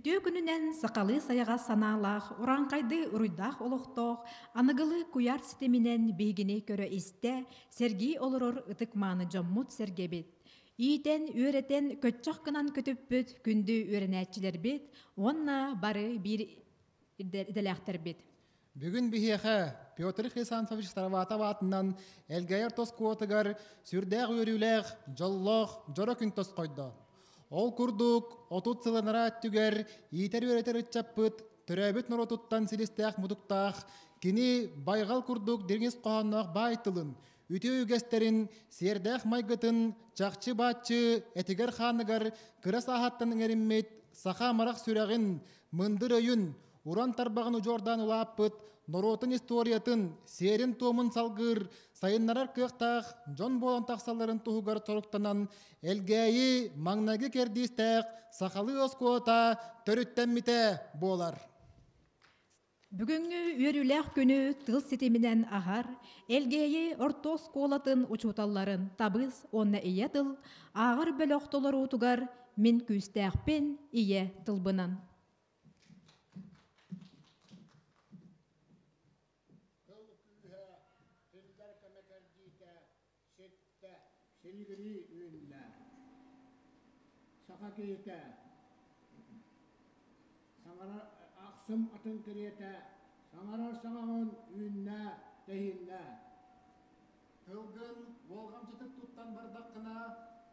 Үтүө күнүнэн сахалыы сайаҕас санаалаах, урааҥхайдыы уруйдаах олохтоох, аныгылыы куйаар ситиминэн биһигини көрө-истэ, сэргии олорор ытык-мааны дьоммут-сэргэбит. Иитэн, үөрэтэн, көччөх гынан көтүппүт күндү үөрэнээччилэрбит уонна бары биир идэлээхтэрбит. Бүгүн биһиэхэ Петр Хрисанфович Староватов аатынан Элгээйэр тоскуотугар сүрдээх үөрүүлээх, дьоллоох дьоро күн тосхойдо. Ол курдук, 30 сыл анараа өттүгэр иитэр-үөрэтэр ыччаппыт төрөөбүт норуотуттан силистээх-мутуктаах, кини байҕал курдук дириҥ ис хоһоонноох баай тылын, үтүө үгэстэрин, сиэрдээх майгытын чахчы-бааччы этигэр-хааныгар кыра сааһыттан иҥэриммит саха амарах сүрэҕин, мындыр өйүн, уран тарбаҕын удьуордаан улааппыт норуотун историятын, сиэрин-туомун салгыыр, сайыннарар кыахтаах дьон буолан тахсалларын туһугар соруктанан Элгээйи маҥнайгы кэрдиистээх сахалыы оскуолата төрүттэммитэ буолар. Бүгүҥҥү үөрүүлээх күнү тыл ситиминэн аһар Элгээйи орто оскуолатын учууталларын табыс уонна ийэ тыл ааҕар бөлөх толоруутугар мин күүстээхпин ийэ тылбынан. Тыл күүһэ, тиллэр кэмэ кэрдиитэ ситтэ, силигирии үүннэ. Саха киһитэ саҥарар ахсым атын кэриэтэ саҥарар саҥаҕын үүннэ, тэһииннэ. Тылгын уолҕамчытык туттан бардаххына,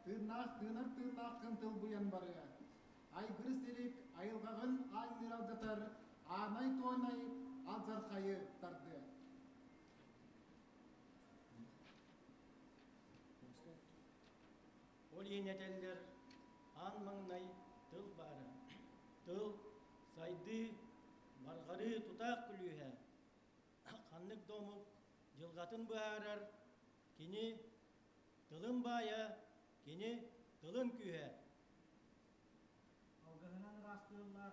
тыыннаах тыынар тыыннааххын тылбыйан барыа. Айгыр силик айылҕаҕын ааҥныыр алдьатар, аанай-туонай алдьархайы тардыа. Ол иһин этэллэр аан маҥнай тыл баара. Тыл, сайдыы, барҕарыы тутаах күлүүһэ. Ханнык да омук дьылҕатын быһаарар кини тылын баайа, кини тылын күүһэ. Алгыһынан ыраастыыллар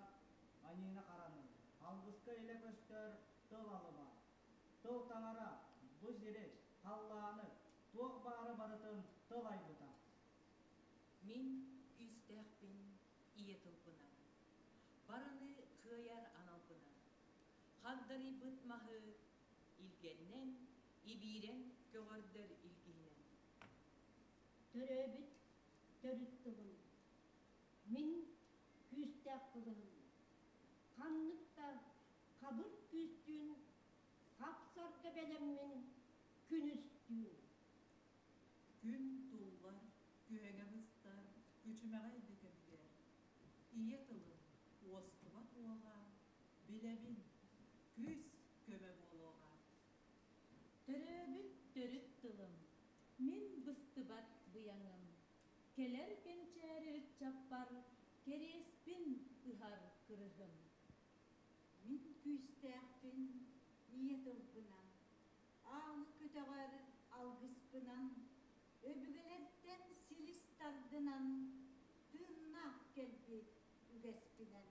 аньыыны-хараны, алгыска илэ көстөр тыл алыба. Тыл таҥара, бу сири, халлааны, туох баары барытын тыл айбыта. Мин күүстээхпин ийэ тылбынан, барыны кыайар аналбынан, хагдарыйбыт маһы илгэннэн, ибиирэн көҕөрдөр илгиһинэн. Төрөөбүт төрүт тылым, мин күүстээх кылыһым, ханнык да хабыр күүстүүн хапсарга бэлэммин күнүстүүн. Күн туллар, күөҥэ быстар, күчүмэҕэй да кэмигэр, ийэ тылым уостубат уоҕа, билэбин, күүс көмө буолуоҕа. Төрөөбүт төрүт тылым, мин быстыбат быйаҥым, кэлэр кэнчээри ыччаппар кэриэспин ыһар кырыһым. Мин күүстээхпин ийэ тылбынан, аалы көтөҕөр алгыспынан, өбүгэлэртэн силис тардынан, тыыннаах кэлбит үгэспинэн.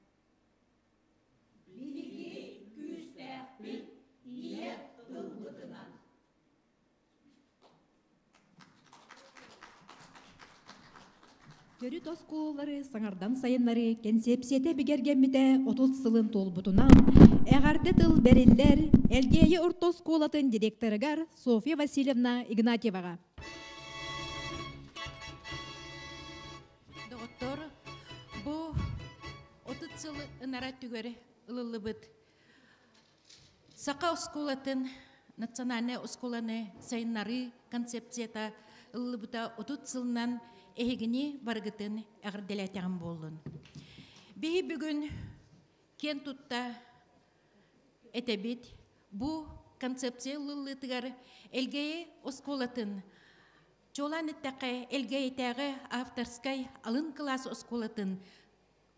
Биһиги күүстээхпит ийэ тылбытынан. Төрүт оскуолалары саҥардан сайыннарыы кэнсиэпсийэтэ бигэргэммитэ 30 сылын туолбутунан, эҕэрдэ тыл бэриллэр Элгээйи орто оскуолатын директорыгар Софья Васильевна Игнатьеваҕа. Доҕоттор, бу 30 сыл ынара түгэр ылыллыбыт Саха оскуолатын национальнай оскуоланы сайыннарыы концепцията ыллыбыта 30 сылынан эһигини барыгытын эҕэрдэлээтэҕим буоллун. Биһи бүгүн киэн тутта этэбит, бу концепция ылыллыытыгар Элгээйи оскуолатын чуолаан эттэххэ Элгээйитээҕи авторскай алын кылаас оскуолатын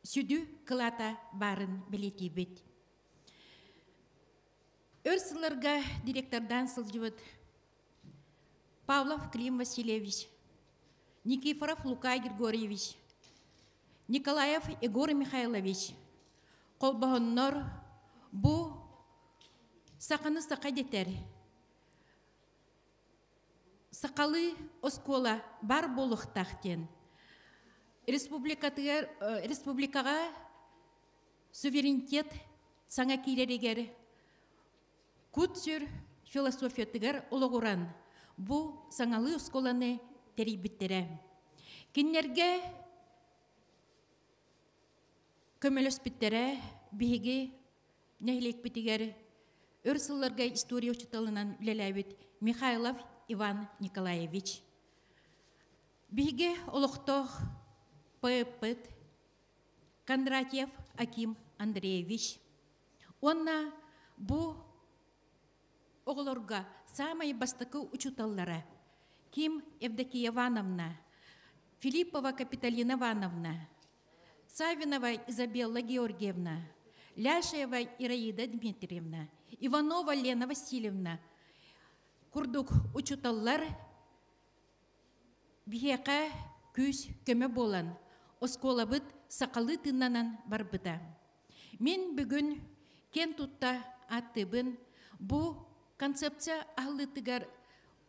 сүдү кылаата баарын бэлиэтиибит. Өр сылларга директордаан сылдьыбыт Павлов Клим Васильевич, Никифоров Лука Григорьевич, Николаев Егор Михайлович холбоһоннор бу саханы саха дэтэр сахалыы оскуола бар буолуохтаах диэн республикатыгар республикаҕа. Суверенитет саҥа киирэригэр кут-сүр философиятыгар олоҕуран бу саҥалыы оскуоланы тэрийбиттэрэ. Кинилэргэ көмөлөспүттэрэ биһиги нэһилиэкпитигэр өр сылларга история учууталынан үлэлээбит Михайлов Иван Николаевич. Биһиги олохтоох поэппыт Кондратьев Аким Андреевич уонна бу оҕолорго саамай бастакы учууталлара Ким Евдокия Ивановна, Филиппова Капиталина Ивановна, Савинова Изабелла Георгиевна, Ляшеева Ираида Дмитриевна, Иванова Лена Васильевна курдук учууталлар биһиэхэ күүс көмө буолан, оскуолабыт сахалыы тыыннанан барбыта. Мин бүгүн киэн тутта ааттыыбын бу концепция аһыллыытыгар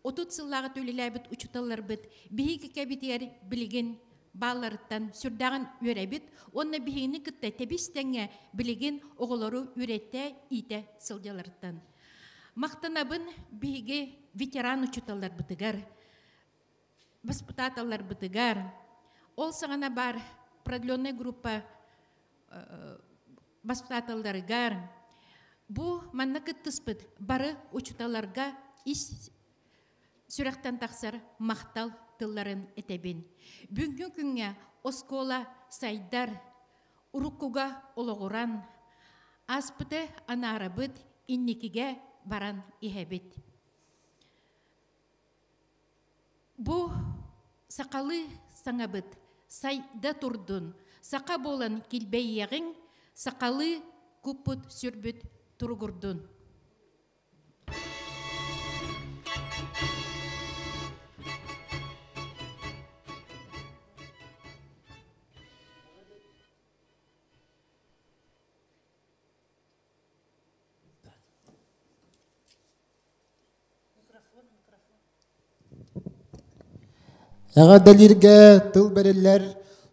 30 сыллааҕыта үлэлээбит учууталларбыт биһиги кэбитигэр билигин баалларыттан сүрдээҕин үөрэбит уонна биһигини кытта тэбис-тэҥҥэ билигин оҕолору үөрэтэ, иитэ сылдьалларыттан. Махтанабын биһиги ветеран учууталларбытыгар, баспытааталларбытыгар. Ол саҕана баар продленная группа баспытааталларыгар бу манна кыттыспыт бары учууталларга ис сүрэхтэн тахсар махтал тылларын этэбин. Бүгүҥҥү күҥҥэ оскуола сайдар, уруккуга олоҕуран, ааспыты анаарабыт, инникигэ баран иһэбит. Бу сахалыы саҥабыт сайда турдун, саха буолан килбэйиэҕиҥ, сахалыы куппут сүрбүт туругурдун. Эҕэрдэлииргэ тыл бэриллэр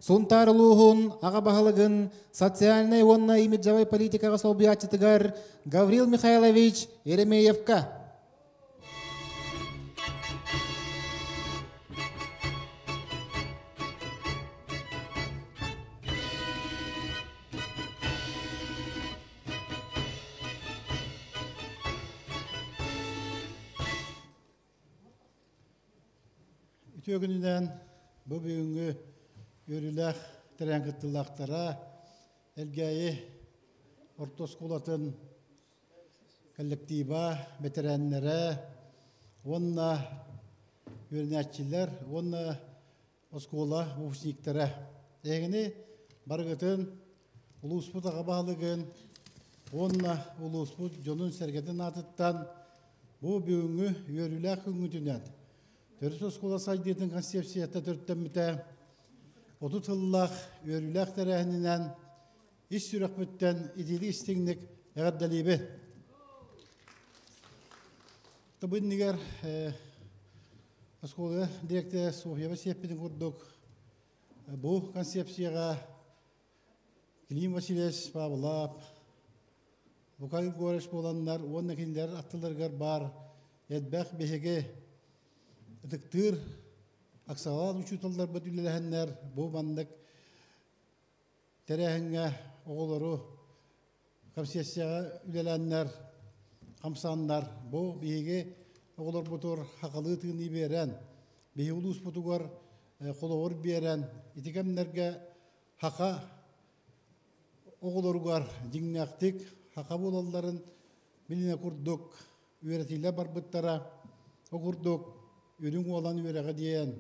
Сунтаар улууһун аҕа баһылыгын социальнай уонна имиджевай политикаҕа солбуйааччытыгар Гаврил Михайлович Еремеевка. Үтүө күнүнэн бу бүгүҥҥү үөрүүлээх тэрээһин кыттыылаахтара Элгээйи орто оскуолатын коллектива, бэтэрээннэрэ уонна үөрэнээччилэр уонна оскуола выпускниктара. Эһигини барыгытын улууспут аҕа баһылыгын уонна улууспут дьонун-сэргэтин аатыттан бу бүгүҥҥү үөрүүлээх күҥҥүтүнэн төрүт оскуола сайдыытын концепцията төрүттэммитэ 30 сыллаах үөрүүлээх тэрээһининэн ис сүрэхпиттэн итиилик истиҥник эҕэрдэлиибин. Бу иннигэр оскуола дириэктэрэ Софья Васильевпитин курдук бу концепцияҕа Клим Васильевич Павлов, Лука Егорович буоланнар уонна кинилэр аттыларыгар баар элбэх биһиги ытыктыыр аксаҕалаах учууталларбыт үлэлэһэннэр бу маннык Тэрээһиҥҥэ оҕолору концессияҕа үлэлээннэр, хамсааннар бу биһиги оҕолорбутугар хахалыы тыыныы биэрэн, биһиги улууспутугар холобур биэрэн, ити кэмнэргэ хаха оҕолоругар дьиҥнээхтик хаха буолалларын билинэ курдук үөрэтиилэр барбыттара. Ол курдук Үрүҥ Уолан үөрэҕэ диэн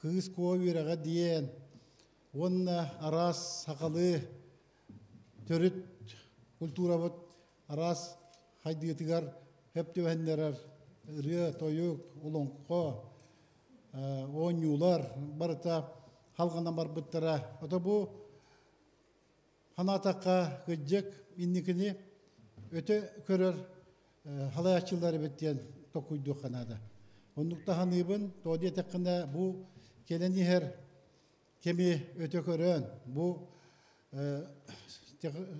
Кыыс Куо үөрэҕэ диэн уонна араас сахалыы төрүт культурабыт араас хайдыытыгар сөп түбэһиннэрэр ырыа-тойук, олоҥхо, оонньуулар барыта халҕанан барбыттара. Ото бу Санаатахха, кырдьык, инникини өтө көрөр халайааччылар эбит диэн толкуйдуохха наада. Оннук таһаныыбын, тоҕо диэтэххинэ, бу кэлэн иһэр кэми өтө көрөн, бу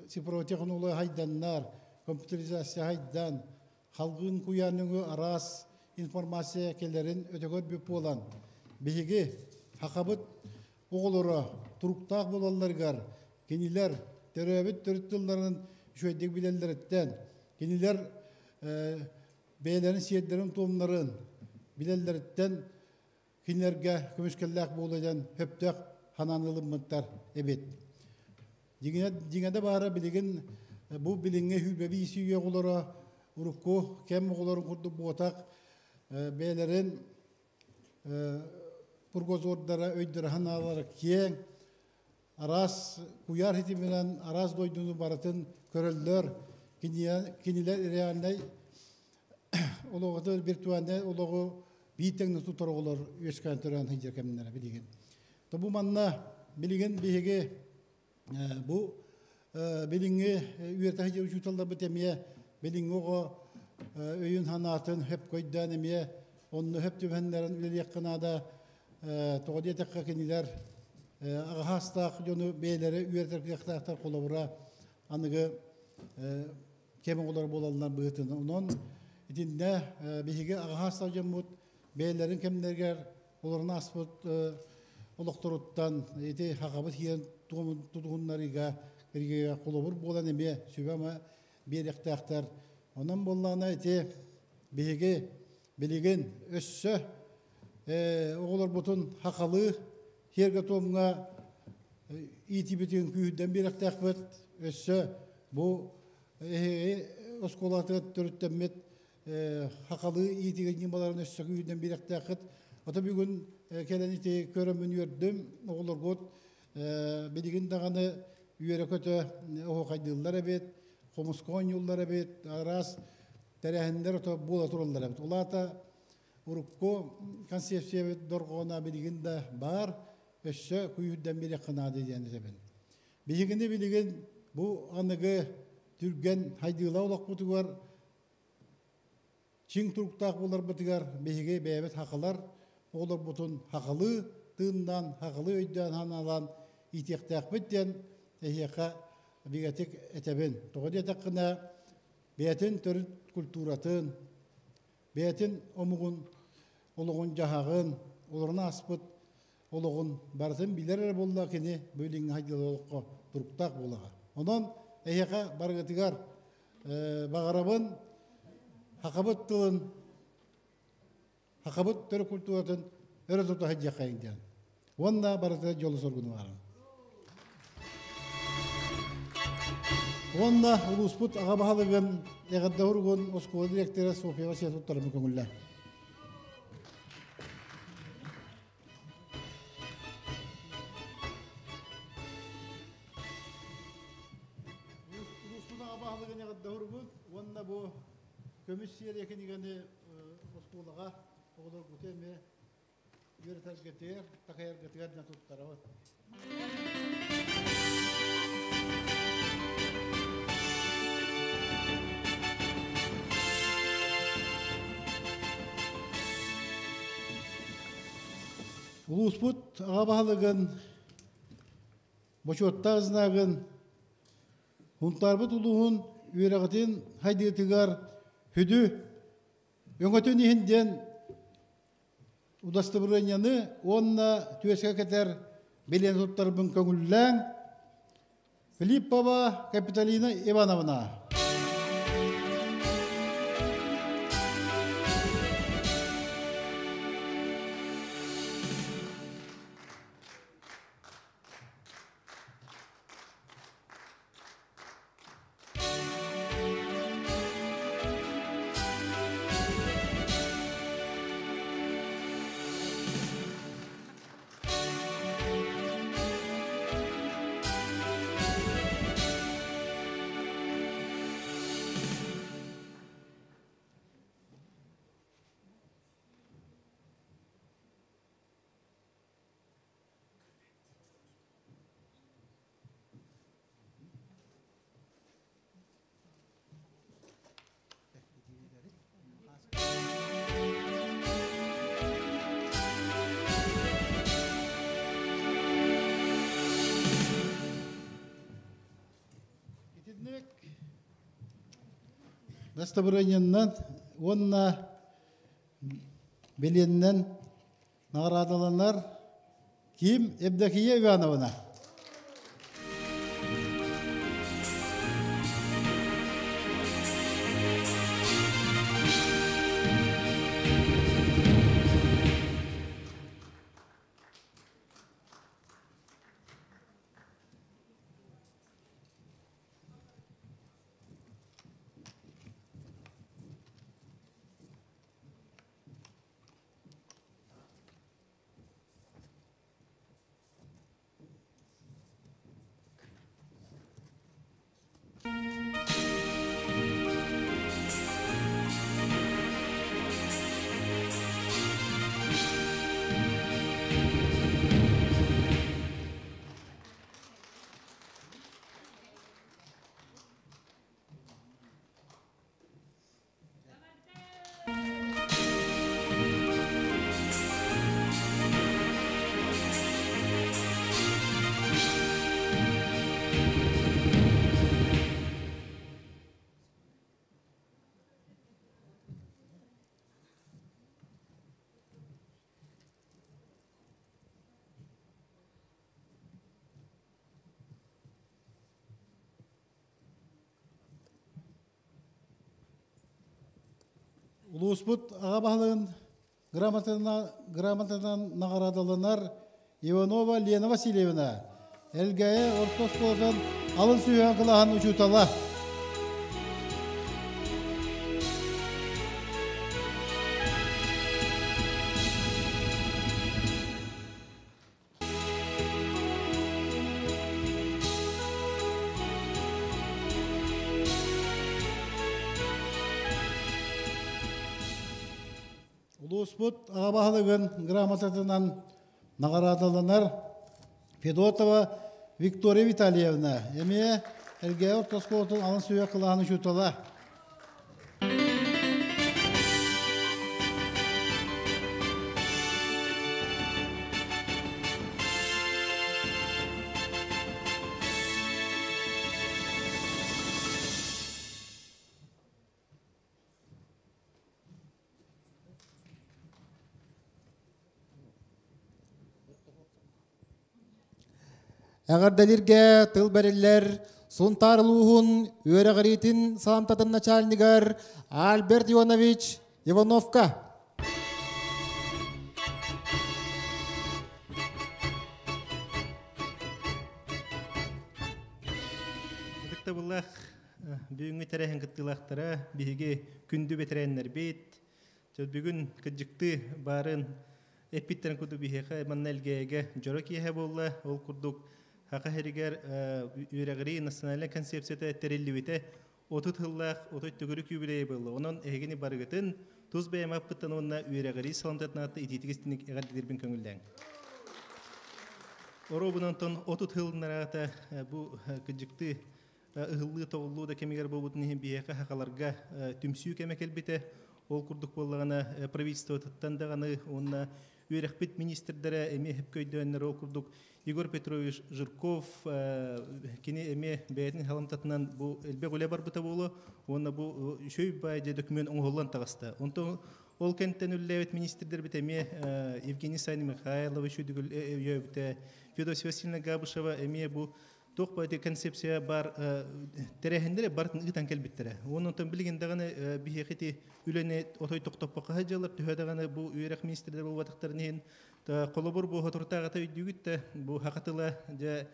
Цифровой технология хайданнар, компьютеризация хайдан, халгын куяныгы арас информация келерин өтөгөр бүп болан. Биһиги хакабыт оҕолоро туруктаах болалларыгар кинилэр төрөөбүт төрүт тылларын үчүгэйдик билэллэриттэн, кинилэр бэйэлэрин сиэрдэрин туомнарын билэллэриттэн кинилэргэ көмүскэллээх буолуйдан хөптөөх ханан ылыммыттар эбит. Дьиҥэ баара билигин бу билиҥҥи хүүбэби исүйэ оҕолоро урукку кэм оҕолорун курдук буотах бэйэлэрин пургозордара өйдөрө ханаалара киэҥ араас куйаар хитиминэн араас дойдуну барытын көрөллөр кинилэр реальнай олоҕу виртуальнай олоҕу биир тутар оҕолор үөскээн төрөөн сылдьар кэмнэрэ билигин. То бу манна билигин биһиги бу билиҥҥи үөрэтэ сылдьар учууталларбыт эмиэ билиҥҥи оҕо өйүн ханаатын хөп көйдөөн эмиэ онну хөп түбэһэннэрин үлэлиэххэ наада тоҕо диэтэххэ кинилэр аҕаһаастаах дьону бэйэлэри үөрэтэр кыахтаахтар холобура аныгы кэм оҕолор буолаллар быһыытын. Онон итиннэ биһиги аҕаһаастаах дьоммут бэйэлэрин кэмнэригэр олорун аспыт олохторуттан ити хахабыт хиэн тутуһуннарыга холобур буолан эмиэ сүбэ-ама биэриэхтээхтэр. Онон буоллаҕына ити биһиги билигин өссө оҕолорбутун хахалыы хиэргэ туомҥа иитибитин күүһүрдэн биэриэхтээхпит. Өссө бу оскуолатыгар төрүттэммит хахалыы иитигэ ньымаларын өссө күүһүрдэн биэриэхтээххит. Ото бүгүн кэлэн ити көрөммүн үөрдүм оҕолоргут билигин даҕаны үөрэ көтө оһуохайдыыллар эбит, хомуска оонньууллар эбит, араас тэрээһиннэр ото буола тураллар эбит. Улаата урукку концепциябыт дорҕооно билигин да баар, өссө күүһүрдэн биэриэххэ наада диэн этэбин. Биһигини билигин бу аныгы түргэн хайдыыла олохпутугар чиҥ туруктаах буоларбытыгар биһиги бэйэбит хахалар оҕолорбутун хахалыы тыыннаан, хахалыы өйдөөн ханаалаан иитиэхтээхпит диэн эһиэхэ бигэтик этэбин. Тоҕо диэтэххинэ бэйэтин төрүт культуратын, бэйэтин омугун олоҕун дьаһаҕын, олорун аспыт олоҕун барытын билэр эрэ буолла кини бу илиҥҥи хайдыылар олоххо туруктаах буолаҕа. Онон эһиэхэ барыгытыгар баҕарабын хахабыт тылын, хахабыт төрүт культуратын өрө тута сылдьыаххайыҥ диэн. Уонна барыта дьолу соргуну баҕарабын. Уонна улууспут аҕа баһылыгын эҕэрдэ уругун оскуола директора Софья Васильевна туттарымы көҥүллээ. Улууспут аҕа баһылыгын эҕэрдэ уругун уонна бу көмүс сиэрийэ кинигэни оскуолаҕа оҕолоргуту эмиэ үөрэтэргитигэр, такайаргытыгар да туттарабыт. Улууспут аҕа баһылыгын бочуоттаах знагын Һунтаарбыт улууһун үөрэҕитин хайдыытыгар сүдү өҥөтүн иһин диэн удостоверениены уонна түөскэ кэтэр билиэн туттарбын көҥүллээҥ Филиппова Капитолина Ивановна. Дастабырыанньаннан уонна билиэннэн наҕараадаланар Ким Евдокия Ивановна. Улууспут аҕа баһылыгын грамотатынан наҕараадаланар Иванова Лена Васильевна, Элгээйи орто оскуолатын алын сүһүөх кылааһын учуутала. Улууспут аҕа баһылыгын грамотатынан наҕараадаланар Федотова Виктория Витальевна, эмиэ Элгээйи орто оскуолатын алын сүһүөх кылааһын учуутала. Эҕэрдэлииргэ тыл бэриллэр Сунтаар улууһун үөрэҕириитин саламтатын начальнигар Альберт Ионович Ивановка. Ытыктабыллаах бүгүҥҥү тэрээһин кыттыылаахтара биһиги күндү бэтэрээннэрбит бүгүн кыдьыктыы баарын эппиттэрин курдук биһиэхэ манна Элгээйигэ дьоро киэһэ буолла. Ол курдук Саха сиригэр үөрэҕирии национальнай концепцията тэриллибитэ 30 сыллаах 30 төгүрүк юбилейа буолла. Онон эһигини барыгытын тус бэйэм аппыттан уонна үөрэҕирии саламтатын аатта итиитик истиник эҕэрдэлиирбин көҥүллээҥ. Оруобунан 30 сылыннараата бу кыдьыктыы ыһыллыы-тоҕуллуу да кэмигэр буолбутун иһин биһиэхэ сахаларга түмсүү кэмэ кэлбитэ. Ол курдук буоллаҕына правительствотыттан даҕаны уонна үөрэхпит министрдэрэ эмиэ сөпкө өйдөөннөр ол курдук Егор Петрович Жирков кини эмиэ бэйэтин халамтатынан бу элбэх үлэ барбыта буолуо уонна бу үчүгэй баай дьэ документ оҥоһуллан таҕыста. Онтон ол кэнтэн үлэлээбит министрдэрбит эмиэ Евгений Санин Михайлович өйөөбүтэ, Федосия Васильевна Габышева эмиэ бу туох бу концепция бар тэрээһиннэри барытын ыытан кэлбиттэрэ. Онон билигин даҕаны биһиэхэ ити үлэни отой тохтоппокко сылдьаллар, төһө даҕаны бу үөрэх министрдэр буолбатахтарын иһин холобур бу хотуртааҕыта өйдүүгүт да бу саха тыла дьэ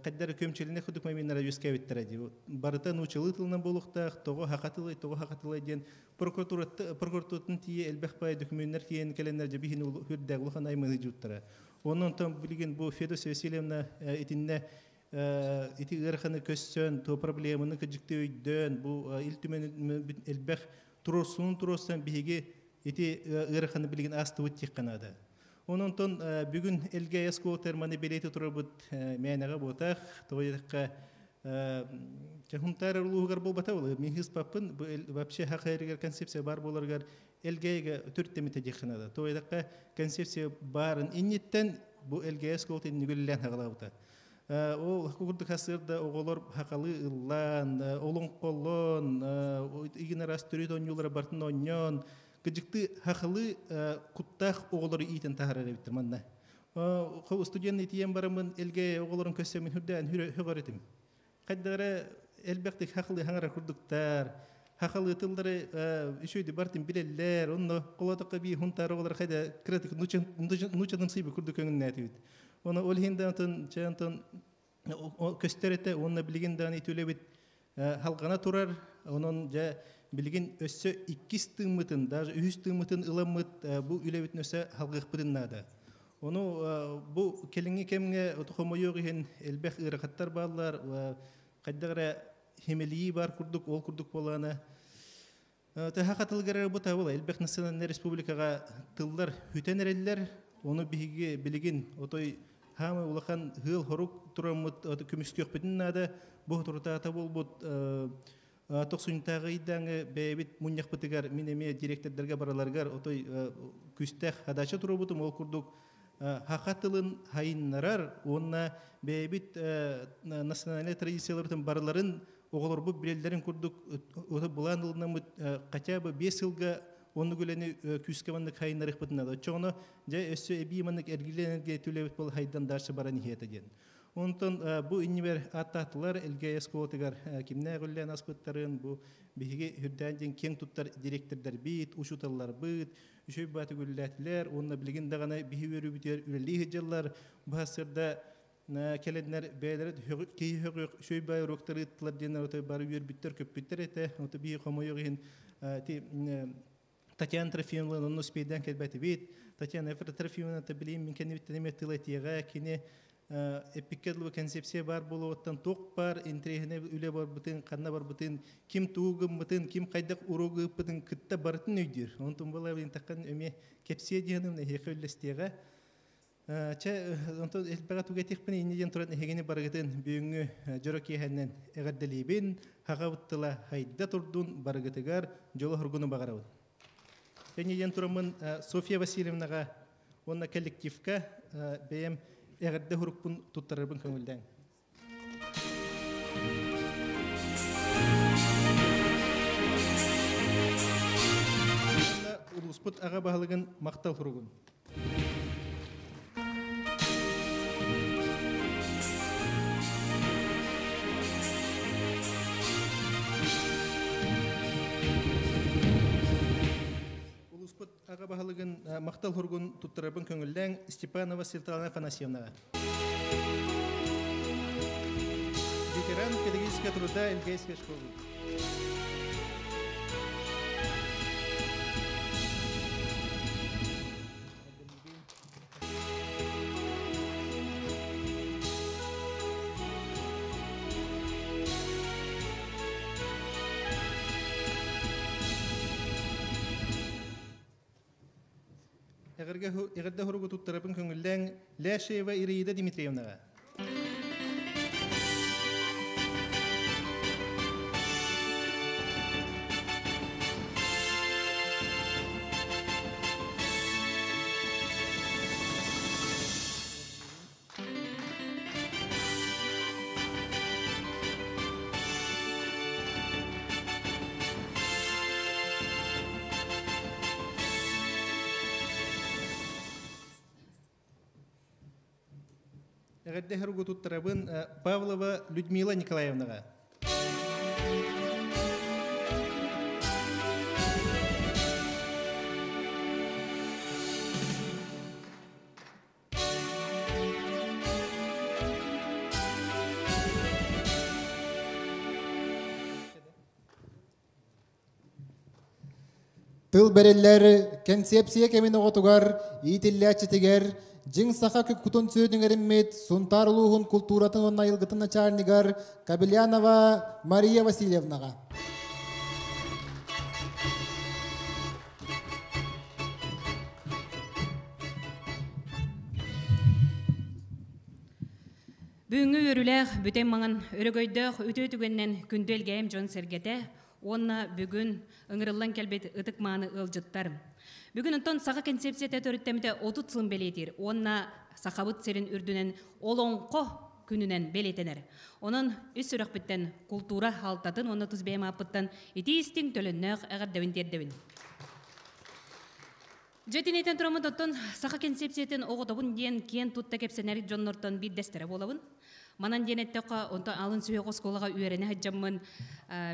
хайдары көмчүлүнэ курдук моментнара үөскээбиттэрэ дии. Барыта нуучалыы тылынан буолуохтаах, тоҕо саха тылай, тоҕо саха тылай диэн прокуратураттан тиийэ элбэх баай документнар тиийэн кэлэннэр дьэ биһини үрдээх улахан аймыны дьууттара. Онон билигин бу Федосия Васильевна итиннэ ити ыараханы көссөн, то проблеманы кыдьыкты өйдөөн, бу Ил Түмэн элбэх туруорсуун туруорсан биһиги ити ыараханы билигин аастыбыт диэххэ наада. Онон бүгүн Элгээйи оскуола маны бэлиэти турарбыт мээнэҕэ буотах, тоҕо диэтэххэ Хунтаар улууһугар буолбата буолар. Мин хыспаппын, вообще хахайрыгар концепция бар буоларыгар Элгээйигэ төрүттэммитэ диэххэ наада. Тоҕо диэтэххэ концепция баарын инниттэн бу Элгээйи оскуолатын нүгүллээн хаҕалаабыта. Ол курдук хасырда оҕолор хакалы ыллаан, олоҥхолон, игин арас төрүт оонньуулара бартын оонньоон, кыдьыкты хахалы куттаах оҕолору иитэн таһарар эбиттэр манна. Студент итиен барамын элге оҕолорун көссөмүн хүрдээн хөҕөр этим. Хайдара элбэхтик хахалы хаҥара курдуктар, хахалы тыллары үчүгэй бартын билэллэр, онно колотокка би хунтар оҕолор хайда кыратык нучаным сыйбы курдук көҥүннээтибит. Оны ол иһин даҕантан чаантан көстөр этэ, уонна билигин даҕаны итүүлэбит халҕана турар, онон дьэ билигин өссө иккис тыыммытын, даже үһүс тыыммытын ыламмыт бу үлэбитин өссө халгыахпытын наада. Ону бу кэлиҥҥи кэмҥэ хомойуох иһин элбэх ыарахаттар бааллар, хайдах эрэ химэлийии бар курдук, ол курдук буолаана. Тэһэ хатылгар бу табыл элбэх национальнай республикаҕа тыллар хүтэн эрэллэр, ону биһиги билигин отой хаамай улахан ыал хорук тураммыт көмүскүөхпүтүн наада. Бу турутаата буолбут тохсунтааҕы ыйдааҥы бэйэбит мунньахпытыгар мин эмиэ директордарга бараларыгар отой күстээх хадача турубутум. Ол курдук хаха тылын хайыннарар уонна бэйэбит национальнай традицияларбытын барыларын оҕолорбут билэллэрин курдук былаан ылынаммыт хотя бы 5 сылга оннук үлэни күүскэ маннык хайыннарыахпытын наада. Оччоҕуна дьэ өссө эбии маннык эргилэн түлэбит бол хайдан дальше баран иһиэтэ диэн. Онтон бу иннибэр аттаатылар Элгээйи оскуолатыгар кимнээх үллээн аспыттарын, бу биһиги үрдээн диэн киэҥ туттар директордарбыт, учууталларбыт, үчүгэй бааты үллээтилэр, уонна билигин даҕаны биһи үөрүүбүтүгэр үлэлии сылдьаллар. Бу сырда кэлэннэр бэйэлэрэ киһи хөҕүөх үчүгэй баай уруоктары ыыттылар диэн отой бары үөрбүттэр, көппүттэр этэ. Ото биһи хомойуох иһин ти Татьяна Трофимовна онно успейдаан кэлбэтибит. Татьяна Трофимовна билим мин кэннибиттэн эмиэ тыл этиэҕэ, кини эппиккэ дылы концепция бар буолуоттан туох бар интэриэһинэй үлэ барбытын, ханна барбытын, ким тугу гыммытын, ким хайдах уруогу ыыппытын кытта барытын өйдүүр. Онтон була таххан эмиэ кэпсиэ диэным эһиэхэ үллэстиэҕэ. Чэ, онтон элбэҕэ тугу этиэхпин инньэ диэн туран эһигини барыгытын бүгүҥҥү дьоро киэһэннэн эҕэрдэлиибин, хаҕабыт тыла хайда турдун, барыгытыгар дьолу-хоргуну баҕарабын. Инньэ диэн тураммын Софья Васильевнаҕа уонна коллективка бэйэм эҕэрдэ хурукпун туттарарбын көҥүллээҥ. Улууспут аҕа баһылыгын махтал хуругун. Улууспут аҕа баһылыгын махтал хуругун туттарарбын көҥүллээҥ Степанова Светлана Афанасьевнаҕа. Ветеран педагогического труда Эльгейской школы. Эҕэрдэ хуругу туттарабын көҥүллээҥ Ляшеева Ираида Дмитриевнаҕа. Эҕэрдэ хуругу туттарабын Павлова Людмила Николаевнаҕа. Тыл бэриллэр кэнсиэпсийэ кэмин оҕотугар, иитиллээччитигэр, дьиҥ саха кутун сүөдүҥэриммит Сунтаар улууһун култууратын уонна айылгытын начальнигар Кабельянова Мария Васильевнаҕа. Бүгүҥҥү үөрүүлээх бүтэй маҥан өрөгөйдөөх үтүө түгэнинэн күндү элгээйим дьон сэргэтэ уонна бүгүн ыҥырыллан кэлбит ытык-мааны ыалдьыттар. Бүгүн онтон саха концепцията төрүттэммитэ 30 сылын бэлиэтиир уонна Сахабыт сирин үрдүнэн олоҥхо күнүнэн бэлиэтэнэр. Онон үс сүрэхпиттэн култуура халтатын уонна тус бэйэм ааппыттан итии-истиҥ төлөннөөх эҕэрдэбин тиэрдэбин. Дьэ итинтэн тураммыт оттон саха концепциятын оҕотобун диэн киэн тутта кэпсэнэр дьоннортон биирдэстэрэ буолабын. Манан диэн эттэххэ, онтон алын сүһүөх оскуолаҕа үөрэнэ сылдьаммын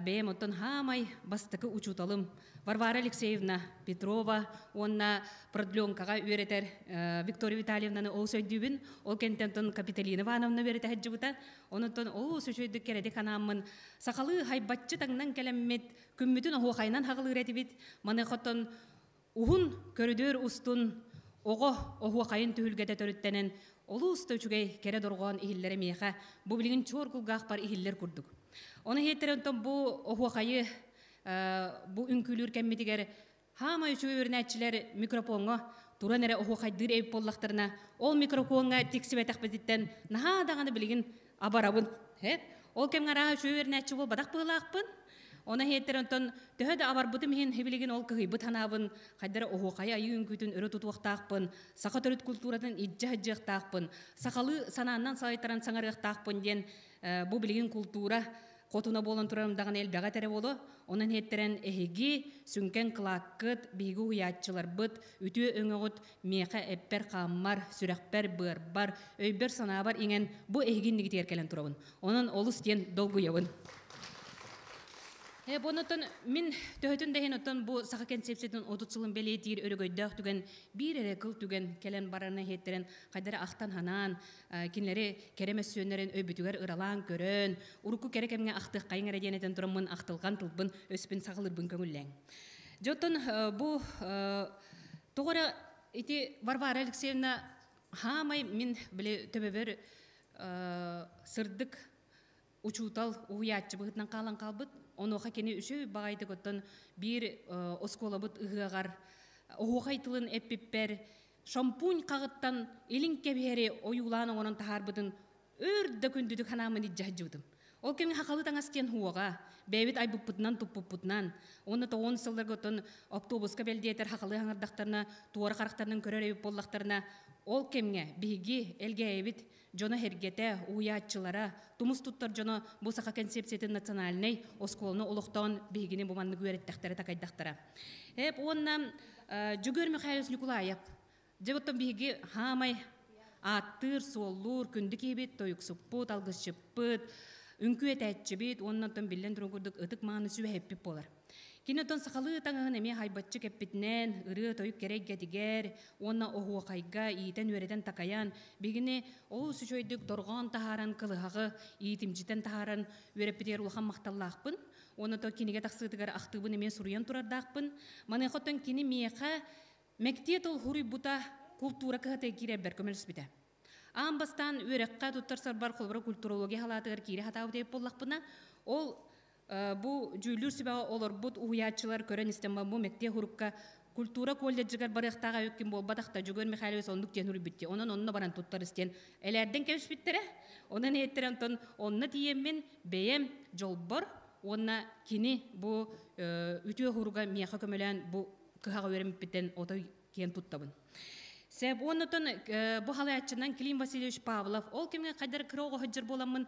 бэйэм оттон хаамай бастакы учууталым Варвара Алексеевна Петрова уонна продленкаҕа үөрэтэр Виктория Витальевнаны олус өйдүүбүн. Ол кэнтэн тон Капиталина Ивановна үөрэтэ сылдьыбыта. Онон олус үчүгэйдик кэрэтик анааммын сахалыы хайбаччы таҥнан кэлэммит күммүтүн оһуохайынан хаҕылыыр этибит. Маныаха уһун көрүдүөр устун оҕо оһуохайын түһүлгэтэ төрүттэнэн олус да үчүгэй кэрэ дорҕоон иһиллэрэ миэхэ бу билигин чуор кулгаахпар иһиллэр курдук. Ону иһиттэр онтон бу оһуохайы бу үҥкүүлүүр кэммитигэр хаама үчүгэй үөрэнээччилэр микрофоҥҥа туран эрэ оһуохайдыыр эбит буоллахтарына, ол микрофоҥҥа тиксибэтэхпититтэн наһаа даҕаны билигин абарабын. Ол кэмҥэ арааһа үчүгэй үөрэнээччи буолбатах быһыылаахпын. Оны иһиттэр онтон төһө да абарбытым иһин билигин ол кыһыйбыт ханаабын хайдара оһуохайы айыы үҥкүүтүн өрө тутуохтаахпын, саха төрүт культуратын илдьэ сылдьыахтаахпын, сахалыы санааннан салайтаран саҥарыахтаахпын диэн бу билигин култуура хотуна буолан турарым даҕаны элбэҕи этэрэ буолуо. Онон иһиттэрэн эһиги сүҥкэн кылааккыт, биһиги уһуйааччыларбыт, үтүө өҥөҕүт миэхэ эппэр-хааммар, сүрэхпэр, быарбар, өйбөр-санаабар иҥэн бу эһиги иннигитигэр кэлэн турабын. Онон олус диэн долгуйабын. Онон мин төһөтүн да иһин оттон бу саха концепциятын 30 сылын бэлиэтиир өрөгөйдөөх түгэн биир эрэ кыл түгэн кэлэн барарына иһиттэрэн хайдара ахтан ханаан кинилэри кэрэ мөссүөннэрин өйбүтүгэр ыралаан көрөн урукку кэрэ кэмҥэ ахтыаххайыҥ эрэ диэн этэн тураммын ахтылҕан тылбын өспүн саҕалыырбын көҥүллээҥ. Дьэ оттон бу тоҕо эрэ ити Варвара Алексеевна хаамай мин били төбөбөр сырдык учуутал уһуйааччы быһыытынан хаалан хаалбыт. Онуоха кини үчүгэй баҕайытык оттон биир оскуолабыт ыһыаҕар оһуохай тылын эппиппэр шампунь хаҕыттан илин кэбиһэри ойуулаан оҥорон таһаарбытын өр да күндүтүк ханааммын илдьэ сылдьыбытым. Ол кэмҥэ хахалы таҥас диэн хуоҕа, бэйэбит айбыппытынан туппуппутунан, уонна тоҕуон сылларга оттон автобуска бэлдиэтэр хахалы хаҥардахтарына, туора харахтарынан көрөр эбит буоллахтарына, ол кэмҥэ биһиги Элгээйибит дьоно-сэргэтэ, уһуйааччылара, тумус туттар дьоно бу саха концепциятын национальнай оскуоланы олохтоон биһигини бу маннык үөрэттэхтэрэ такайдахтара. Эп уонна Дьөгүөр Михайлович Ньукулаев. Дьэ оттон биһиги хаамай ааттыыр, суоллуур, күндү киһибит, тойуксуппут, алгысчыппыт, үҥкүү этээччибит уонна оттон биллэн турар курдук ытык мааны сүбэһиппит буолар. Кини оттон сахалыы таҥаһын эмиэ хайбаччы кэппитинэн, ырыа-тойук кэрэ эйгэтигэр уонна оһуохайга иитэн-үөрэтэн такайан, биһигини олус үчүгэйдик дорҕоон таһааран, кылыһаҕы иитимдьитэн таһааран үөрэппитигэр улахан махталлаахпын. Уонна то кинигэ тахсыытыгар ахтыыбын эмиэ суруйан турардаахпын. Маныаха оттон кини миэхэ мэктиэ тыл хуруйбута култуура кыһата киирэрбэр көмөлөспүтэ. Аан бастаан үөрэххэ туттарсарбар холобура культурология халаатыгар киирэ хатаабыт эбит буоллахпына, ол бу дьүүллүүр сүбэҕэ олорбут уһуйааччылар көрөн истэн бу мэктиэ хурукка культура колледжыгар барыахтаах эбиккин буолбатах да Дьөгүөр Михайлович оннук диэн суруйбут дии. Онон онно баран туттарыс диэн элээрдэн кэбиспиттэрэ. Онон иһиттэрэ онтон онно тиийэммин бэйэм дьолбор уонна кини бу үтүө хуруга миэхэ көмөлөөн бу кыһаҕа үөрэммиппиттэн отой киэн туттабын. Сэп уоннутун бу халаяччынан Клим Васильевич Павлов ол кэмҥэ хайдар кыра оҕо сылдьар буоламмын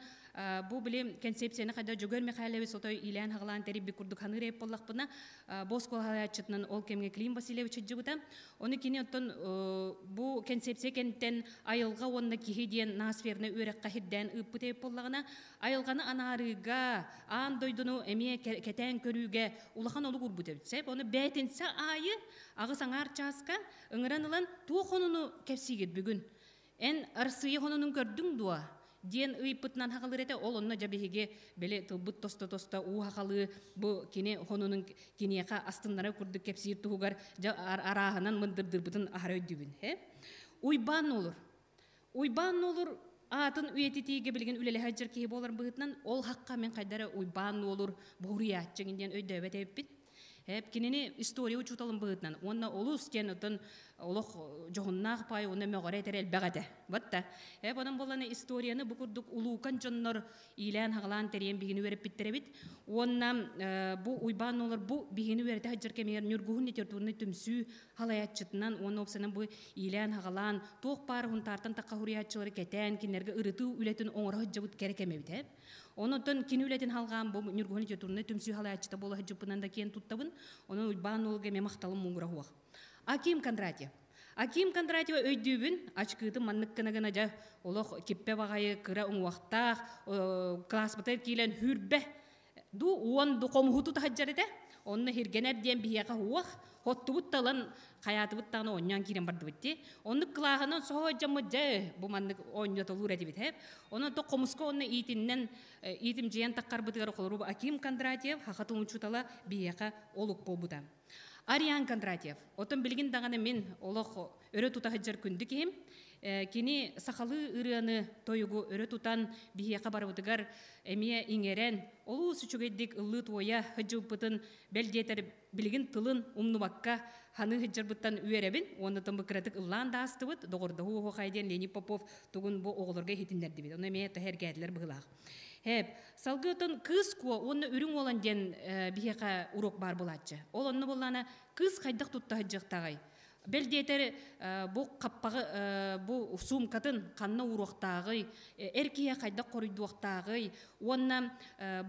бу били концепцияны хайда Дьөгүөр Михайлович отой иилээн хаҕалаан тэрийбит курдук ханыыр эбит буоллахпына бу оскуола халаяччытынан ол кэмҥэ Клим Васильевич сылдьыбыта. Ону кини оттон бу концепция кэнтэн айылҕа уонна киһи диэн ноосфернай үөрэххэ сирдээн ыыппыт эбит буоллаҕына айылҕаны анаарыыга аан дойдуну эмиэ кэтээн көрүүгэ улахан олук уурбут эбит. Сэп ону бээтинсэ аайы аҕыс аҥаар чааска ыҥыран ылан туох хонуну кэпсиигит бүгүн? Эн Арассыыйа хонунун көрдүҥ дуо? диэн ыйыппытынан хаҕалыр этэ. Ол онно дьэ биһиги били тылбыт тосто-тосто уу хахалыы бу кини хонунун киниэхэ астыннара курдук кэпсиир туһугар дьэ арааһынан мындырдырбытын аһара өйдүүбүн. Уйбаан Нуолур. Уйбаан Нуолур аатын үйэтитиигэ билигин үлэлэһэ сылдьар киһи буолар быһыытынан ол хахха мин хайдара Уйбаан Нуолур буһуруйааччыҥ диэн өйдөөбөт эбиппин. Эп кинини история учууталын быһыытынан уонна олус диэн оттон олох дьоһуннаах пай уонна мөҕөрө этэр элбэх этэ. Батта. Эп онон буоллана историяны бу курдук улуукан дьоннор иилээн-хаҕалаан тэрийэн биһигини үөрэппиттэр эбит. Уонна бу Уйбаан Нолор бу биһигини үөрэтэ сылдьар кэмигэр Ньургуһун литературнай түмсүү халайааччытынан уонна уопсайынан бу иилээн-хаҕалаан туох баар Хунтаартан тахха хуруйааччылары кэтээн кинилэргэ ырытыы үлэтин оҥоро сылдьыбыт кэрэ кэм эбит ээ. Онон кини үлэтин халҕаан бу Ньургуһун литературнай түмсүү халайааччыта буола сылдьыппынан да киэн туттабын. Онон Уйбаан Нолга эмиэ махталым муҥура суох. Аким Кондратьев. Аким Кондратьева өйдүүбүн, ачкыытын маннык гына-гына дьэ олох киппэ баҕайы кыра уҥуохтаах класспытыгар киирэн хүрбэ ду уон ду хомуһуту таһыдьар этэ. Онно хиргэнэр диэн биһиэхэ уох хоттубут талан хайаатыбыт даҕаны оонньоон киирэн бардыбыт дии. Оннук кылааһынан соһо дьаммыт дьэ бу маннык оонньотолуур этибит ээ. Онон то хомуска онно иитиннэн иитимдьийэн таххарбытыгар холору Аким Кондратьев хахатын учуутала биһиэхэ олук буолбута. Ариан Кондратьев. Отон билигин даҕаны мин олох өрө тута сылдьар күндү киһим. Кини сахалыы ырыаны, тойугу өрө тутан биһиэхэ барыбытыгар эмиэ иҥэрэн, олус үчүгэйдик ыллыы-туойа сылдьыбыппытын бэл диэтэр билигин тылын умнубакка ханыы сылдьарбыттан үөрэбин. Уонна бу кыратык ыллаан да аастыбыт. Доҕордоһуу оһуохай диэн Леонид Попов тугун бу оҕолорго иһитиннэрдибит. Ону эмиэ тэһэргээтилэр быһыылаах. Хэп, салгыы отон кыыс куо уонна үрүҥ уолан диэн биһиэхэ уруок баар буолааччы. Ол онно буоллаана кыыс хайдах тутта сылдьыахтааҕый? Бэл диэтэр бу хаппаҕы бу суумкатын ханна ууруохтааҕый, эр киһи хайдах хоруйдуохтааҕый уонна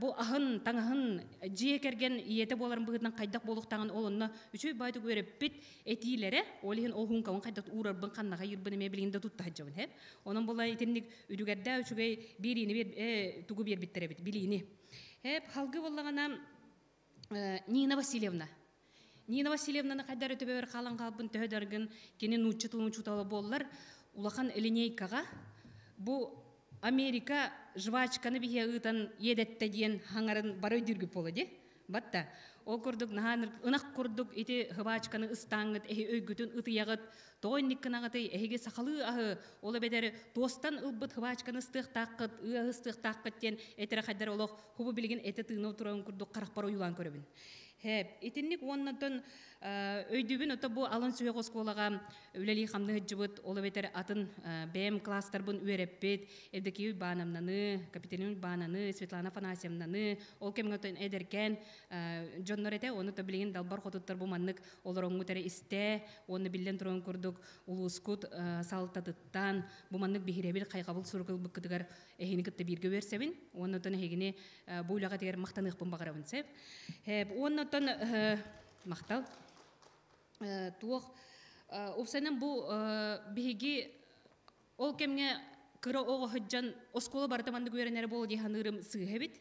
бу аһын, таҥаһын дьиэ кэргэн ийэтэ буоларын быһыытынан хайдах буолуохтааҕын ол онно үчүгэй баайдык үөрэппит этиилэрэ, ол иһин ол һуумкабын хайдах уурарбын, ханнаҕа ыйырбын эмиэ билигин да тутта сылдьабын. Хэп. Онон була итинник үдүгэрдээх үчүгэй биэриини тугу биэрбиттэр эбит билиини. Хэп халгы буоллаҕына Нина Васильевна. Нина Васильевнаны хайдар өтөбөр хаалан хаалбын төһө даргын кини нуучча тылын учуутала буоллар улахан линейкаҕа бу Америка жвачканы биһиэ ыытан иэдэттэ диэн хаҥарын бары өйдүүргүт буола дии. Батта. Ол курдук наһаа ынах курдук ити хыбаачканы ыстааҥҥыт эһи өйгүтүн ытыйаҕыт тоҕо инник гынаҕытый эһиги сахалыы аһы ол эбэтэр туостан ылбыт хыбаачканы ыстыахтааххыт ыаһы ыстыахтааххыт диэн этэрэ хайдар олох хубу билигин этэ тыына турарын курдук харахпар ойуулаан көрөбүн. Хэп, итинник уоннатон өйдүүбүн ото бу алын сүһүөх оскуолаҕа үлэлии хамныы сылдьыбыт, ол эбэтэр атын бэйэм класстарбын үөрэппит Евдокия Уйбаановнаны, Капиталина Уйбаананы, Светлана Афанасьевнаны, ол кэмҥэ отон эдэркээн дьоннор этэ, ону то билигин далбар хотуттар бу маннык олороҥҥут эрэ истэ, уонна биллэн туран курдук улуускут салтатыттан бу маннык биһирэбил хайҕабыл сурук ылбыккытыгар эһини кытта бииргэ үөрсэбин, уонна оттон эһигини бу үлэҕитигэр махтаныахпын баҕарабын сөп. Уонна оттон махтал туох уопсайынан бу биһиги ол кэмҥэ кыра оҕо сылдьан оскуола барыта маннык үөрэнэрэ буолуо дии саныырым сыыһа эбит.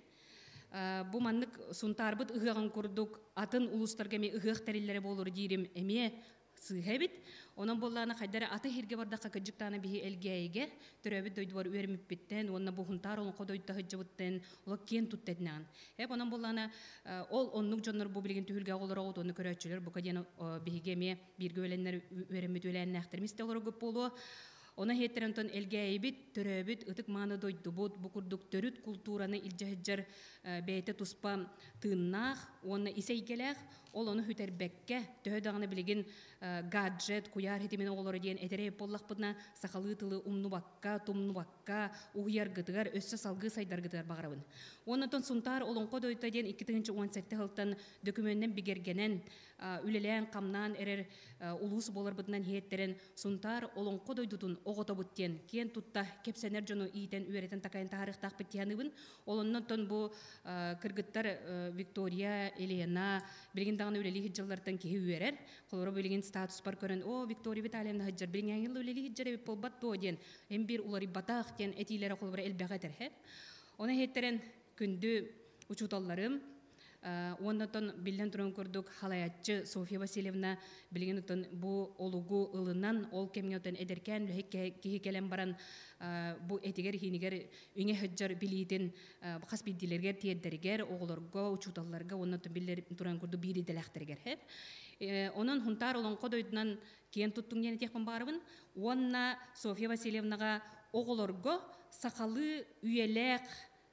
Бу маннык Сунтаарбыт ыһыаҕын курдук атын улуустарга эмиэ ыһыах тэриллэрэ буолур диирим эмиэ сыыһа эбит. Онон буоллаҕына хайда эрэ аты иһиргэ бардахха кырдьыктаана биһи Элгээйигэ төрөөбүт дойдубар үөрэммиппиттэн уонна бу Хунтаар олоҥхо дойдута сылдьыбыттан олох киэн тутта этинэҕин. Эп онон буоллаҕына ол оннук дьоннор бу билигин түһүлгэҕэ олороҕут уонна көрөөччүлэр бука диэн биһиги эмиэ бииргэ үөлэннэр үөрэммит үөлээннээхтэрим истэ олороргут буолуо. Ону иһиттэрэн онтон Элгээйибит, төрөөбүт ытык-мааны дойдубут бу курдук төрүт култуураны илдьэ сылдьар бэйэтэ туспа тыыннаах уонна ис эйгэлээх, ол ону сүтэрбэккэ, төһө даҕаны билигин гаджет, куйаар ситимин оҕолоро диэн этэрэй буоллахпытына, сахалыы тылы умнубакка, тумнубакка уһуйаргытыгар, өссө салгыы сайдаргытыгар баҕарабын. Уонна оттон Сунтаар Олоҥхо дойдута диэн 2017 сылтан дөкүмүөннэн бигэргэнэн, үлэлээн-хамнаан эрэр улуус буоларбытынан иһиэттэрэн Сунтаар Олоҥхо дойдутун оҕотобут диэн киэн тутта кэпсэнэр дьону иитэн, үөрэтэн, такайан таһаарыахтаахпыт дии саныыбын. Ол оннуттан бу кыргыттар Виктория, Елена билигин даҕаны үлэлии сылдьаллартан киһи үөрэр. Холобура билигин статуспар көрөн, о, Виктория Витальевна сылдьар, билиҥҥээҥи үлэлии сылдьар эбит буолбат дуо диэн, эн биир уларыйбатах диэн этиилэрэ холобура элбэҕи этэр. Ону иһиттэрэн күндү учууталларым, Уонна оттон биллэн туран курдук халайаччы Софья Васильевна билигин оттон бу олугу ылынан ол кэмҥэ оттон эдэркээн үлэһит киһи кэлэн баран бу этигэр-иһиинигэр иҥэ сылдьар билиитин хас биирдиилэригэр тиэрдэригэр, оҕолорго, учууталларга уонна оттон биллэр туран курдук биир идэлээхтэригэр. Онон Хунтаар Олоҥхо дойдунан киэн туттуҥ диэн этиэхпин баҕарабын. Уонна Софья Васильевнаҕа оҕолорго сахалыы үйэлээх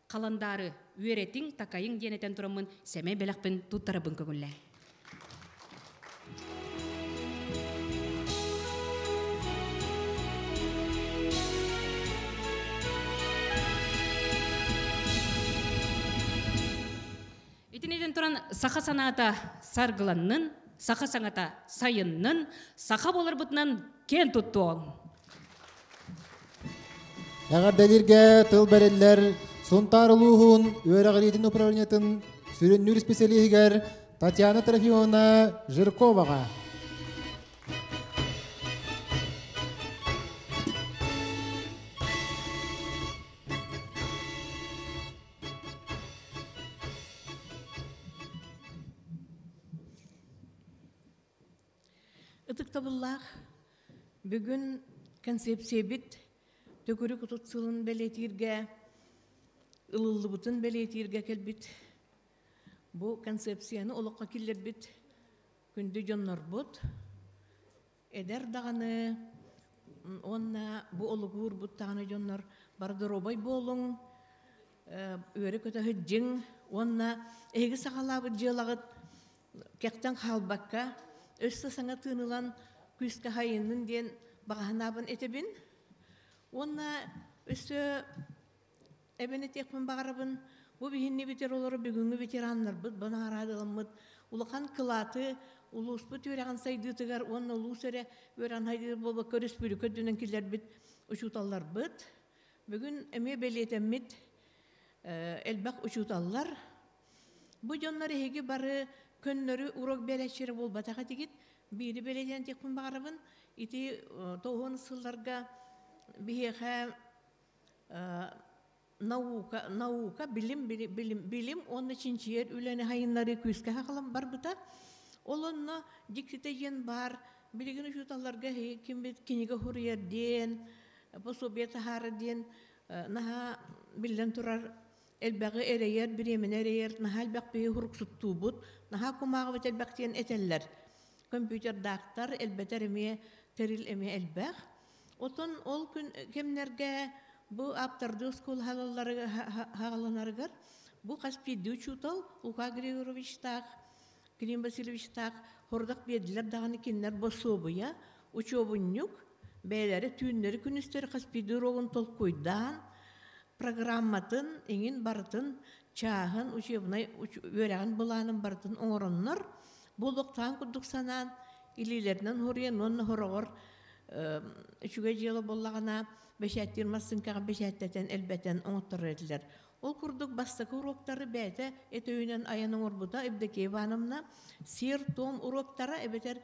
халандаары үөрэтиҥ, такайыҥ диэн этэн тураммын сэмэй бэлэхпин туттарабын көҥүллээ. туран саха санаата саргыланнын, саха саҥата сайыннын, саха буоларбытынан киэн туттуоҥ. Эҕэрдэлииргэ тыл бэриллэр Сунтаар улууһун үөрэҕириитин управлениетын сүрүннүүр специалиһигэр Татьяна Трофимовна Жирковаҕа. Ытыктабыллаах бүгүн концепциябит төгүрүк отут сылын бэлиэтииргэ, ылыллыбытын бэлиэтииргэ кэлбит. Бу концепцияны олоххо киллэрбит күндү дьоннорбут, эдэр даҕаны уонна бу олугуурбут даҕаны дьоннор бары доруобай буолуҥ, үөрэ-көтө сылдьыҥ уонна эһиги саҕалаабыт дьыалаҕыт кэхтэн хаалбакка, өссө саҥа тыын ылан күүскэ хайыннын диэн баҕаһынаабын этэбин. Уонна өссө эбэн этиэхпин баҕарабын, бу биһинни бүтэр олору бүгүҥҥү ветераннарбыт бу наҕараадаламмыт улахан кылааты улууспут үөрэҕин сайдыытыгар уонна улуус эрэ үөрэҕин сайдыытыгар буолбакка өрөспүүбүлүкэ үрдүнэн киллэрбит учууталларбыт. Бүгүн эмиэ бэлиэтэммит элбэх учууталлар. Бу дьоннор эһиги бары көннөрү урок биэрээччилэрэ буолбатах этигит. Биири бэлиэтээн этиэхпин баҕарабын. Ити тоҕуон сылларга биһиэхэ наука, наука, билим, билим, билим уонна чинчийэр үлэни хайыннарыы күүскэ хахалан барбыта. Ол онно дьиктитэ диэн баар, билигин учууталларга ким кинигэ суруйар диэн, пособие таһаарар диэн наһаа биллэн турар элбэҕи эрэйэр, бириэмэни эрэйэр, наһаа элбэх биһи уруксуттуубут, наһаа кумааҕыбыт элбэх диэн этэллэр. Компьютердаахтар элбэтэр эмиэ тэрил эмиэ элбэх. Отон ол күн кэмнэргэ бу ааптардыы оскуола хааланарыгар бу хас биирдии учуутал Лука Григорьевичтаах, Клим Васильевичтаах хордох биэрдилэр даҕаны кинилэр босуобуйа, учуобунньук, бэйэлэрэ түүннэри-күнүстэри хас биирдии уруогун толкуйдаан, программатын иҥин барытын чааһын, учебнай үөрэҕин былаанын барытын оҥороннор, буолуохтаан курдук санаан, илиилэринэн хоруйан уонна хороҕор үчүгэй дьыала буоллаҕына бэчээттиир массыыҥкаҕа бэчээттэтэн элбэтэн оҥотторор этилэр. Ол курдук бастакы уруоктары бэйэтэ эт өйүнэн айан оҥорбута Евдокия Ивановна сиэр-туом уруоктара эбэтэр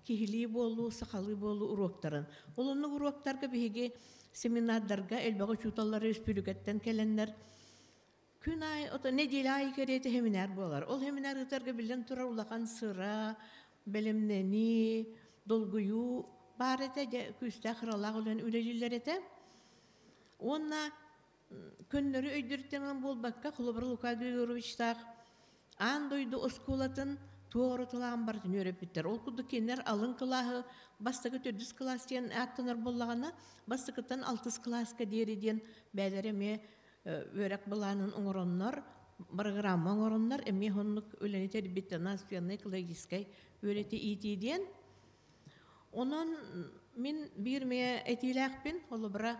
киһилии буолуу, сахалыы буолуу уруоктарын. Ол оннук уруоктарга биһиги семинардарга элбэх учууталлар республикаттан кэлэннэр күн аайы, ото нэдиэлэ аайы кэриэтэ семинар буолар. Ол семинар ыытарга биллэн турар улахан сыра, бэлэмнэнии, долгуйуу баар этэ, дьэ күүстээх ыралаах үлэн үлэлииллэр этэ. Уонна көннөрү өйдөрүттэн буолбакка, холобура Лука Григорьевичтаах аан дойду оскуолатын туох оротулаан барытын үөрэппиттэр. Ол курдук кинилэр алын кылааһы бастакы төрдүс кылаас диэн ааттанар буоллаҕына, бастакыттан алтыс кылааска диэри диэн бэйэлэрэ эмиэ үөрэх былаанын оҥороннор, программа оҥороннор эмиэ оннук үлэни тэрийбиттэр национальный экологическай үөрэти иитии диэн. Онон мин биир эмиэ этиилээхпин, холобура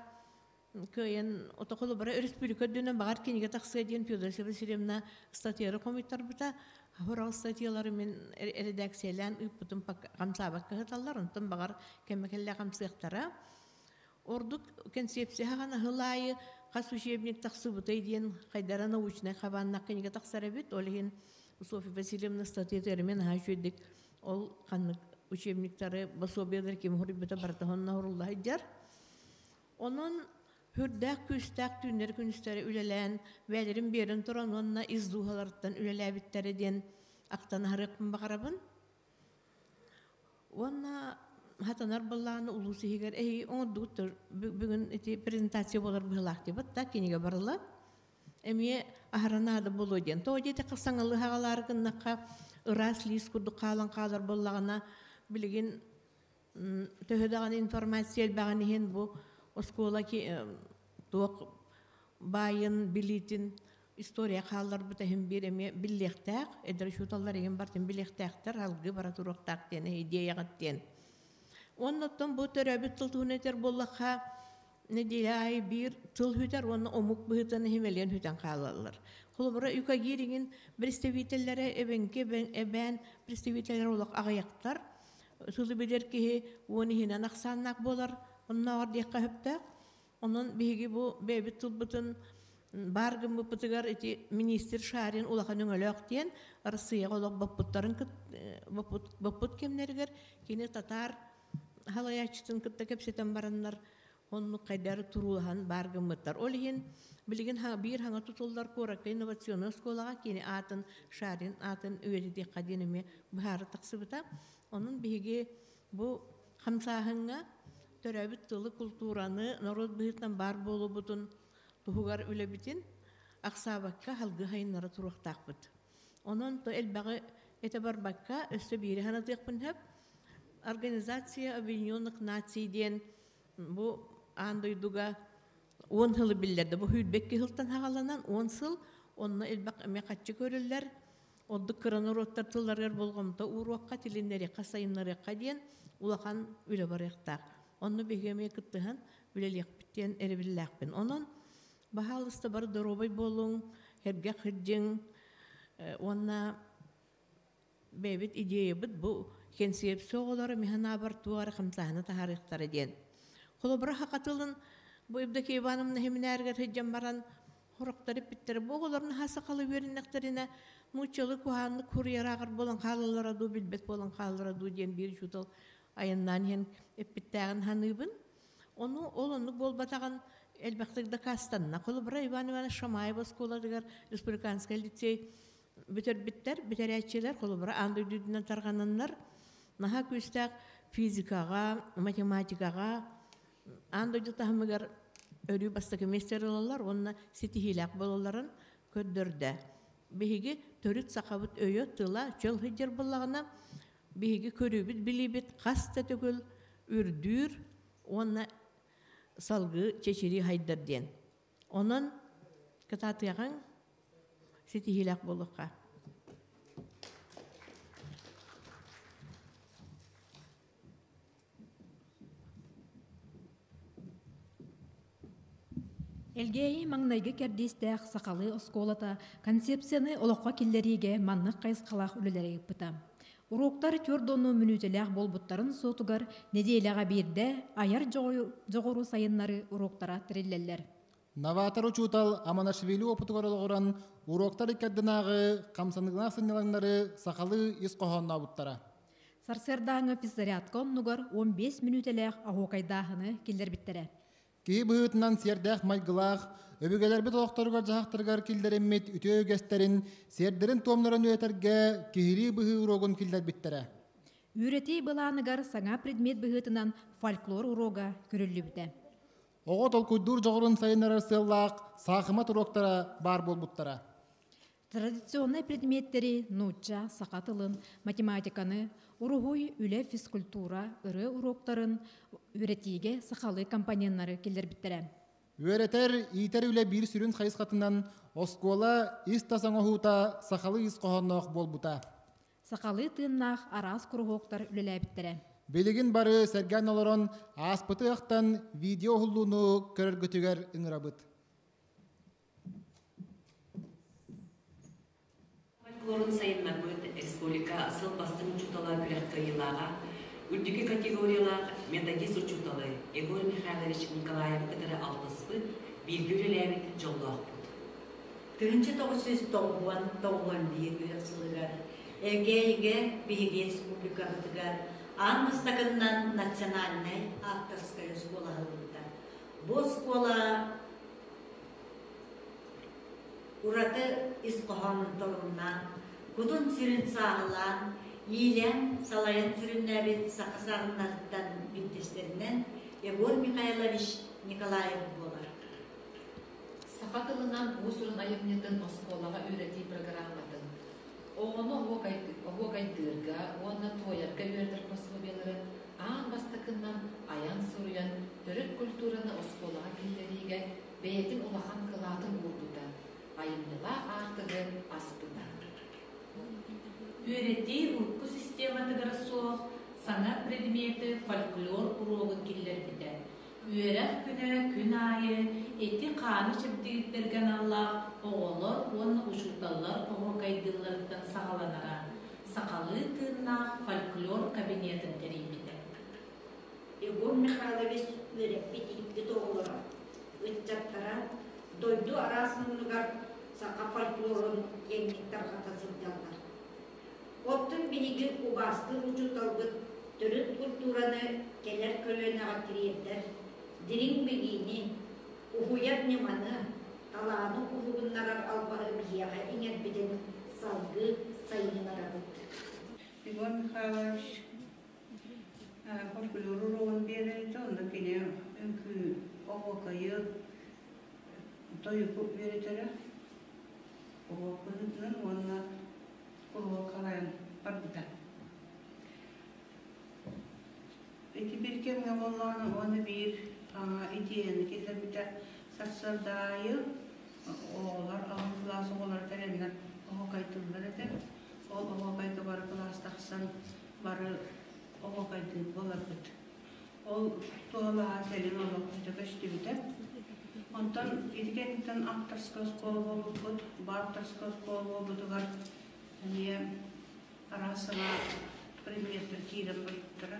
кыайан отоколу бара өрөспүүбүлүкэ үрдүнэн баҕар кинигэ тахсыа диэн Феодосия Васильевна статьялары хомуйтарбыта. Хороҕ статьялары мин эрэдээксийэлээн ыыппытым хамсаабакка ыһыталлар, онтон баҕар кэмэ кэллэ хамсыахтара. Ордук концепция хаҕан аһыл аайы хас учебник тахсыбытай диэн хайдара научнай хабааннаах кинигэ тахсар эбит. Ол иһин Софья Васильевна статьятыгар мен наһаа үчүгэйдик ол ханнык учебниктары, пособиялары ким хоруйбута барыта онно хорулла сылдьар. Онон сүрдээх күүстээх түүннэри-күнүстэри үлэлээн, бэйэлэрин биэрэн туран уонна ис дууһаларыттан үлэлээбиттэрэ диэн ахтан аһарыахпын баҕарабын. Уонна хатанар былааны улуус иһигэр эһиги оҥордугут бүгүн ити презентация буолар быһыылаах диэбит да кинигэ барыла. Эмиэ аһара наада буолуо диэн. Тоҕо диэтэххэ саҥалыы хаҕалаары гыннахха ыраас лиис курдук хаалан хаалар буоллаҕына билигин Төһө даҕаны информация элбэҕин иһин бу оскуола туох баайын, билиитин история хаалларбыта иһин биир эмиэ биллиэхтээх, эдэр учууталлар иһин барытын билиэхтээхтэр, алгыы бара туруохтаах диэн идеяҕыт диэн. Уонна оттон бу төрөөбүт тыл туһунан этэр буоллахха, Нэдиэлэ аайы биир тыл сүтэр уонна омук быһыытынан иһимэлийэн сүтэн хаалаллар. Холобура, юкагир иҥин представителлэрэ эбэҥки эбээн представителлэрэ олох аҕыйахтар. Тылы билэр киһи уон иһинэн ахсааннаах буолар, оннооҕор диэххэ сөптөөх. Онон биһиги бу бэйэбит тылбытын баар гыммыппытыгар ити министр Шарин улахан өҥөлөөх диэн Арассыыйаҕа олох боппуттарын боппут кэмнэригэр кини татаар халайааччытын кытта кэпсэтэн бараннар оннук хайдары туруулаһан баар гыммыттар. Ол иһин билигин биир хаҥа тутуллар куоракка инновационнай оскуолаҕа кини аатын Шарин аатын үйэтитиэххэ диэн эмиэ быһаары тахсыбыта. Онон биһиги бу хамсааһыҥҥа төрөөбүт тылы, култуураны, норуот быһыытынан баар буолуубутун туһугар үлэбитин ахсаабакка салгыы сайыннара туруохтаахпыт. Онон то элбэҕи этэ барбакка өссө биири санатыахпын сөп. Организация Объединенных Наций диэн бу аан дойдуга 10 сылы биллэрдэ. Бу 22 сылтан хаҕаланан 10 сыл онно элбэх эмиэ хаччы көрүллэр. Ордук кыра норуоттар тылларыгар болҕомто ууруохха, тилиннэриэххэ, сайыннарыахха диэн улахан үлэ барыахтаах. Онно биһиги эмиэ кыттыһан үлэлиэхпит диэн эрэбиллээхпин. Онон баһаалыста бары доруобай буолуҥ, сэргэх сылдьыҥ уонна бэйэбит идеябыт бу кэнсиэпсэ оҕолоро миһанаабар туох эрэ хамсааһыны таһаарыахтара диэн. Холобура, саха тылын бу Евдокия Ивановна семинарыгар сылдьан баран Сорохтор эппиттэрэ, бу оҕолор наһаа сахалыы үөрэннэхтэринэ, нууччалыы куһааннык суруйар-ааҕар буолан хаалаллара дуу, билбэт буолан хаалаллара дуу диэн биир учуутал айаннаан иһэн эппиттээҕин саныыбын. Ону ол оннук буолбатаҕын элбэхтик дакаастанна. Холобура, Иван Иванович Шамаев оскуолатыгар республиканскай лицей бүтэрбиттэр, бүтэрээччилэр, холобура, аан дойду үрдүнэн тарҕананнар, наһаа күүстээх физикаҕа, математикаҕа, аан дойду таһымыгар өрүү бастакы миэстэ ылаллар уонна ситиһиилээх буолалларын көрдөрдө. Биһиги төрүт сахабыт өйө, тыла чөл сылдьар буоллаҕына, биһиги көрүүбүт, билиибит хас да төгүл үрдүүр уонна салгыы чэчирии хайдар диэн. Онон кытаатыаҕыҥ, ситиһиилээх буолуохха. Элгээйи маҥнайгы кэрдиистээх сахалыы оскуолата концепцияны олоххо киллэриигэ маннык хайысхалаах үлэлэри ыыппыта. Уруоктар түөрт уонну мүнүүтэлээх буолбуттарын суотугар нэдиэлэҕэ биирдэ айар дьоҕуру сайыннарыы уруоктара тэриллэллэр. Новатор учуутал Аманашвили уопутугар олоҕуран уруоктар иккардынааҕы хамсаныылаах сынньалаҥнары сахалыы ис хоһооннообуттара. Сарсыардааҥы физзарядка оннугар 15 мүнүүтэлээх оһуокайдааһыны киллэрбиттэрэ. Киһи быһыытынан сиэрдээх майгылаах, өбүгэлэрбит олохторугар-дьаһахтарыгар киллэриммит үтүө үгэстэрин, сиэрдэрин-туомнарын үөрэтэргэ киһилии быһыы уруогун киллэрбиттэрэ. Үөрэтии былааныгар саҥа предмет быһыытынан фольклор уруога көрүллүбүтэ. Оҕо толкуйдуур дьоҕурун сайыннарар сыаллаах саахымат уруоктара баар буолбуттара. Традиционнай предметтэри нуучча, саха тылын, математиканы, уруһуй, үлэ, физкультура, ырыа уруоктарын үөрэтиигэ сахалыы компоненнары киллэрбиттэрэ. Үөрэтэр, иитэр үлэ биир сүрүн хайысхатынан оскуола ис-тас оҥоһуута сахалыы ис хоһоонноох буолбута. Сахалыы тыыннаах араас куруһуоктар үлэлээбиттэрэ. Билигин бары сэргээн олорон ааспыты ахтан видео уһуллууну көрөргүтүгэр ыҥырабыт. Фольклорун сайыннарбыт республика сыл бастыҥ учуутала күрэх кыайыылааҕа, үрдүкү категориялаах методист учууталы Егор Михайлович Николаевы кытары алтыспыт, бииргэ үлэлээбит дьоллоохпут. 1991 үөрэх сылыгар Элгээйигэ биһиги республикабытыгар аан бастакыннан национальнай авторскай оскуола аһыллыбыта. Бу оскуола Ураты ис хоһоонун торумнаан, кутун-сүрүн сааһылаан, иилээн, салайан сүрүннээбит саха саарыннарыттан биирдэстэринэн Егор Михайлович Николаев буолар. Саха тылынан уус-уран айымньытын оскуолаҕа үөрэтии программатын, оҕону оһуокайдыырга уонна туойарга үөрэтэр пособиелары аан бастакыннан айан-суруйан төрүт культураны оскуолаҕа киллэриигэ бэйэтин улахан кылаатын уурбута, айымньылаах аартыгы аспыта. Үөрэтии урукку систематыгар суох саҥа предмети фольклор уруогун киллэрбитэ. Үөрэх күнэ күн аайы ити хааны чэбдигирдэргэ аналлаах оҕолор уонна учууталлар оһуокайдыылларыттан саҕаланара, сахалыы тыыннаах фольклор кабинетын тэрийбитэ. Егор Михайлович үөрэппит-ииппит оҕолоро, ыччаттара дойду араас муннугар саха фольклорун киэҥник тарҕата сылдьаллар. Оттон биһиги убаастыыр учууталбыт төрүт культураны кэлэр көлүөнэҕэ тириэрдэр, дириҥ билиини, уһуйар ньыманы, талааны уһугуннарар албаһы биһиэхэ иҥэрбитин салгыы сайыннарабыт. Егор Михайлович фольклор уруогун биэрэритэ, онно кини үҥкүү оһуокайы, тойугу үөрэтэрэ. Уруок быһыытынан уонна куруһуок халайан барбыта. Ити биир кэмҥэ буоллаҕына уонна биир идеяны киллэрбитэ сарсыарда аайы оҕолор алын кылаас оҕолоро кэлэннэр оһуокайдыыллар этэ. Ол оһуокайга бары кылаас тахсан бары оһуокайдыыр буоларбыт. Ол туһалаһа кэлин олох өтө көстүбүтэ. Онтон ити кэнниттэн авторскай оскуола буолбуппут. Бу авторскай оскуола буолбутугар эмиэ араас саҥа предметтэр киирэн барбыттара,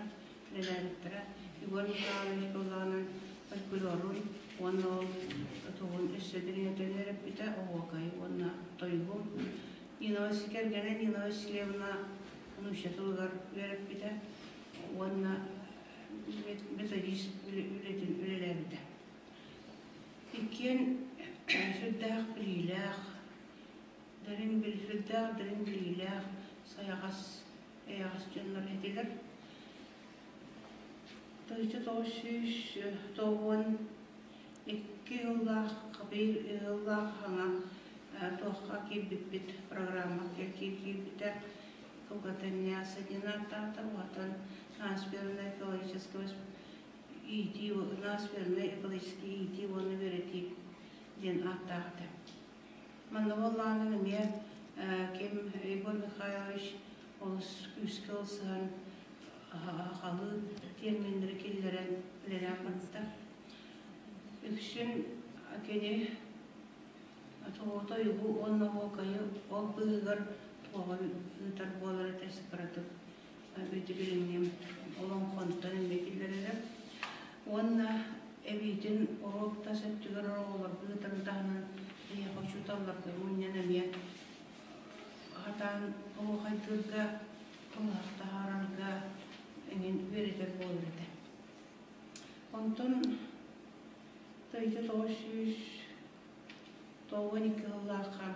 үлэлээбиттэрэ. Егор Михайлович буоллаҕынан фольклорун уонна ол тугун өссө дириҥэтэн үөрэппитэ, оһуокайы уонна тойугу. Нина кэргэнэ Нина Васильевна нуучча тылыгар үөрэппитэ уонна методист үлэтин үлэлээбитэ. Иккиэн сүрдээх билиилээх, дириҥ сүрдээх дириҥ билиилээх, сайаҕас, эйэҕэс дьоннор этилэр. 1992 сыллаах биир ыаллаах хаҥа туохха киирбиппит программа киирбитэ Кылгатан диэн ааттаахтар уһатан ноосферное экологическое иитии ноосферный экологический иитии уонна үөрэтии диэн ааттаах этэ. Манна буоллаҕына эмиэ ким Егор Михайлович олус күүскэ ылсыһан халы терминнэри киллэрэн үлэлээн барбыта. Үксүн кини Тоҕото уйгу уонна оһуокайы ол быыһыгар туоҕа ыытар буолар этэ сыкыратык ити билиҥҥи олоҥхонтон эмиэ киллэрэрэ. Уонна эбиитин уруок тас өттүгэр оҕолорго ыытарын таһынан эһиэхэ учууталларга мунньан эмиэ хатаан оһуохайдыырга, кылыһах таһаарарга эҥин үөрэтэр буолар этэ. Онтон тыйта 992 сыллаахха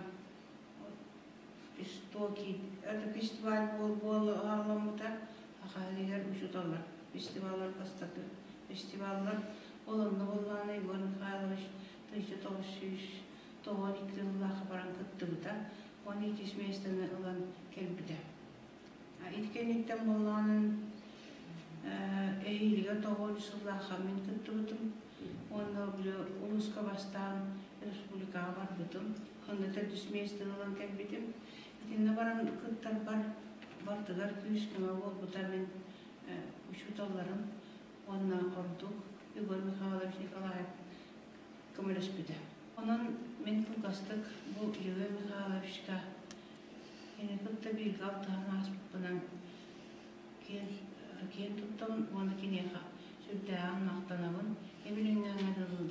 Истоки это фестиваль буол-буол Саха сиригэр учууталлар фестиваллар бастакы фестиваллар ол онно буоллаҕына Егор Михайлович 1992 сыллаахха баран кыттыбыта 12 миэстэни ылан кэлбитэ. Ити кэнниттэн буоллаҕынан эһиилигэр 9 сыллаахха мин кыттыбытым уонна били улууска бастаан республикаҕа барбытым. Онно төрдүс миэстэни ылан кэлбитим. Итиннэ баран кыттарбар бардыгар күүс-көмө буолбута мин учууталларым уонна ордук Егор Михайлович Николаев көмөлөспүтэ. Онон мин кылгастык бу Егор Михайловичка кини кытта бииргэ алтыһан ааспыппынан киэн киэн туттабын уонна киниэхэ сүрдээҕин махтанабын, эбилиҥҥээҥҥэ дылы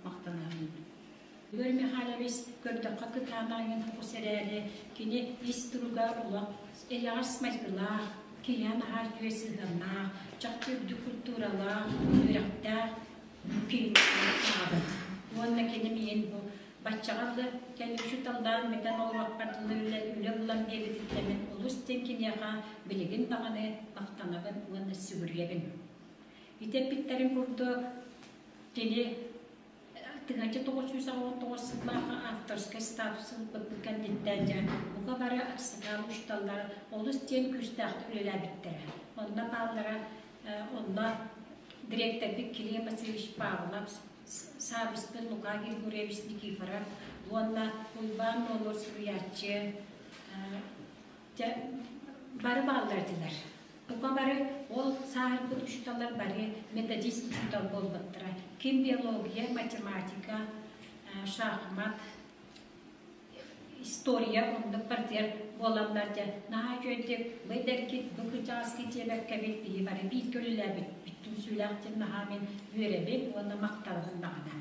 махтанабын. Егор Михайлович көрдөххө кытаанааҥын хос эрээри, кини ис туруга олох эйэҕэс майгылаах, киһиэхэ наһаа үтүө сыһыаннаах, чахчы үрдүк культуралаах, үөрэхтээх киһи Уонна кини миин бу баччаҕа да кэлин учууталлаан бүтэн олоруохпар дылы үлэ, үлэ булан диэбититтэн мин олус диэн киниэхэ билигин даҕаны махтанабын уонна сүгүрүйэбин. Ити эппиттэрин курдук кини 1999 сыллаахха авторскай статус ылбыппыт кэнниттэн дьэ бука бары аксакал учууталлар олус диэн күүстээхтик үлэлээбиттэрэ. Онно бааллара онно дириэктэрбит Кирилл Васильевич Павлов, саабыспыт Лука Григорьевич Никифоров уонна Уйбаан Нуолур суруйааччы дьэ бары бааллар этилэр. Бука бары ол сааһырбыт учууталлар бары методист учуутал буолбуттара. Ким биология, математика, шахмат, история оннук партияр буоланнар дьэ наһаа үчүгэйдик бу эдэргит, бу кырдьаҕаскыт диэбэккэбит биһи бары бииргэ үлэлээбит бүттүн сүлээх диэн наһаа мин үөрэбин уонна махталабын даҕаны.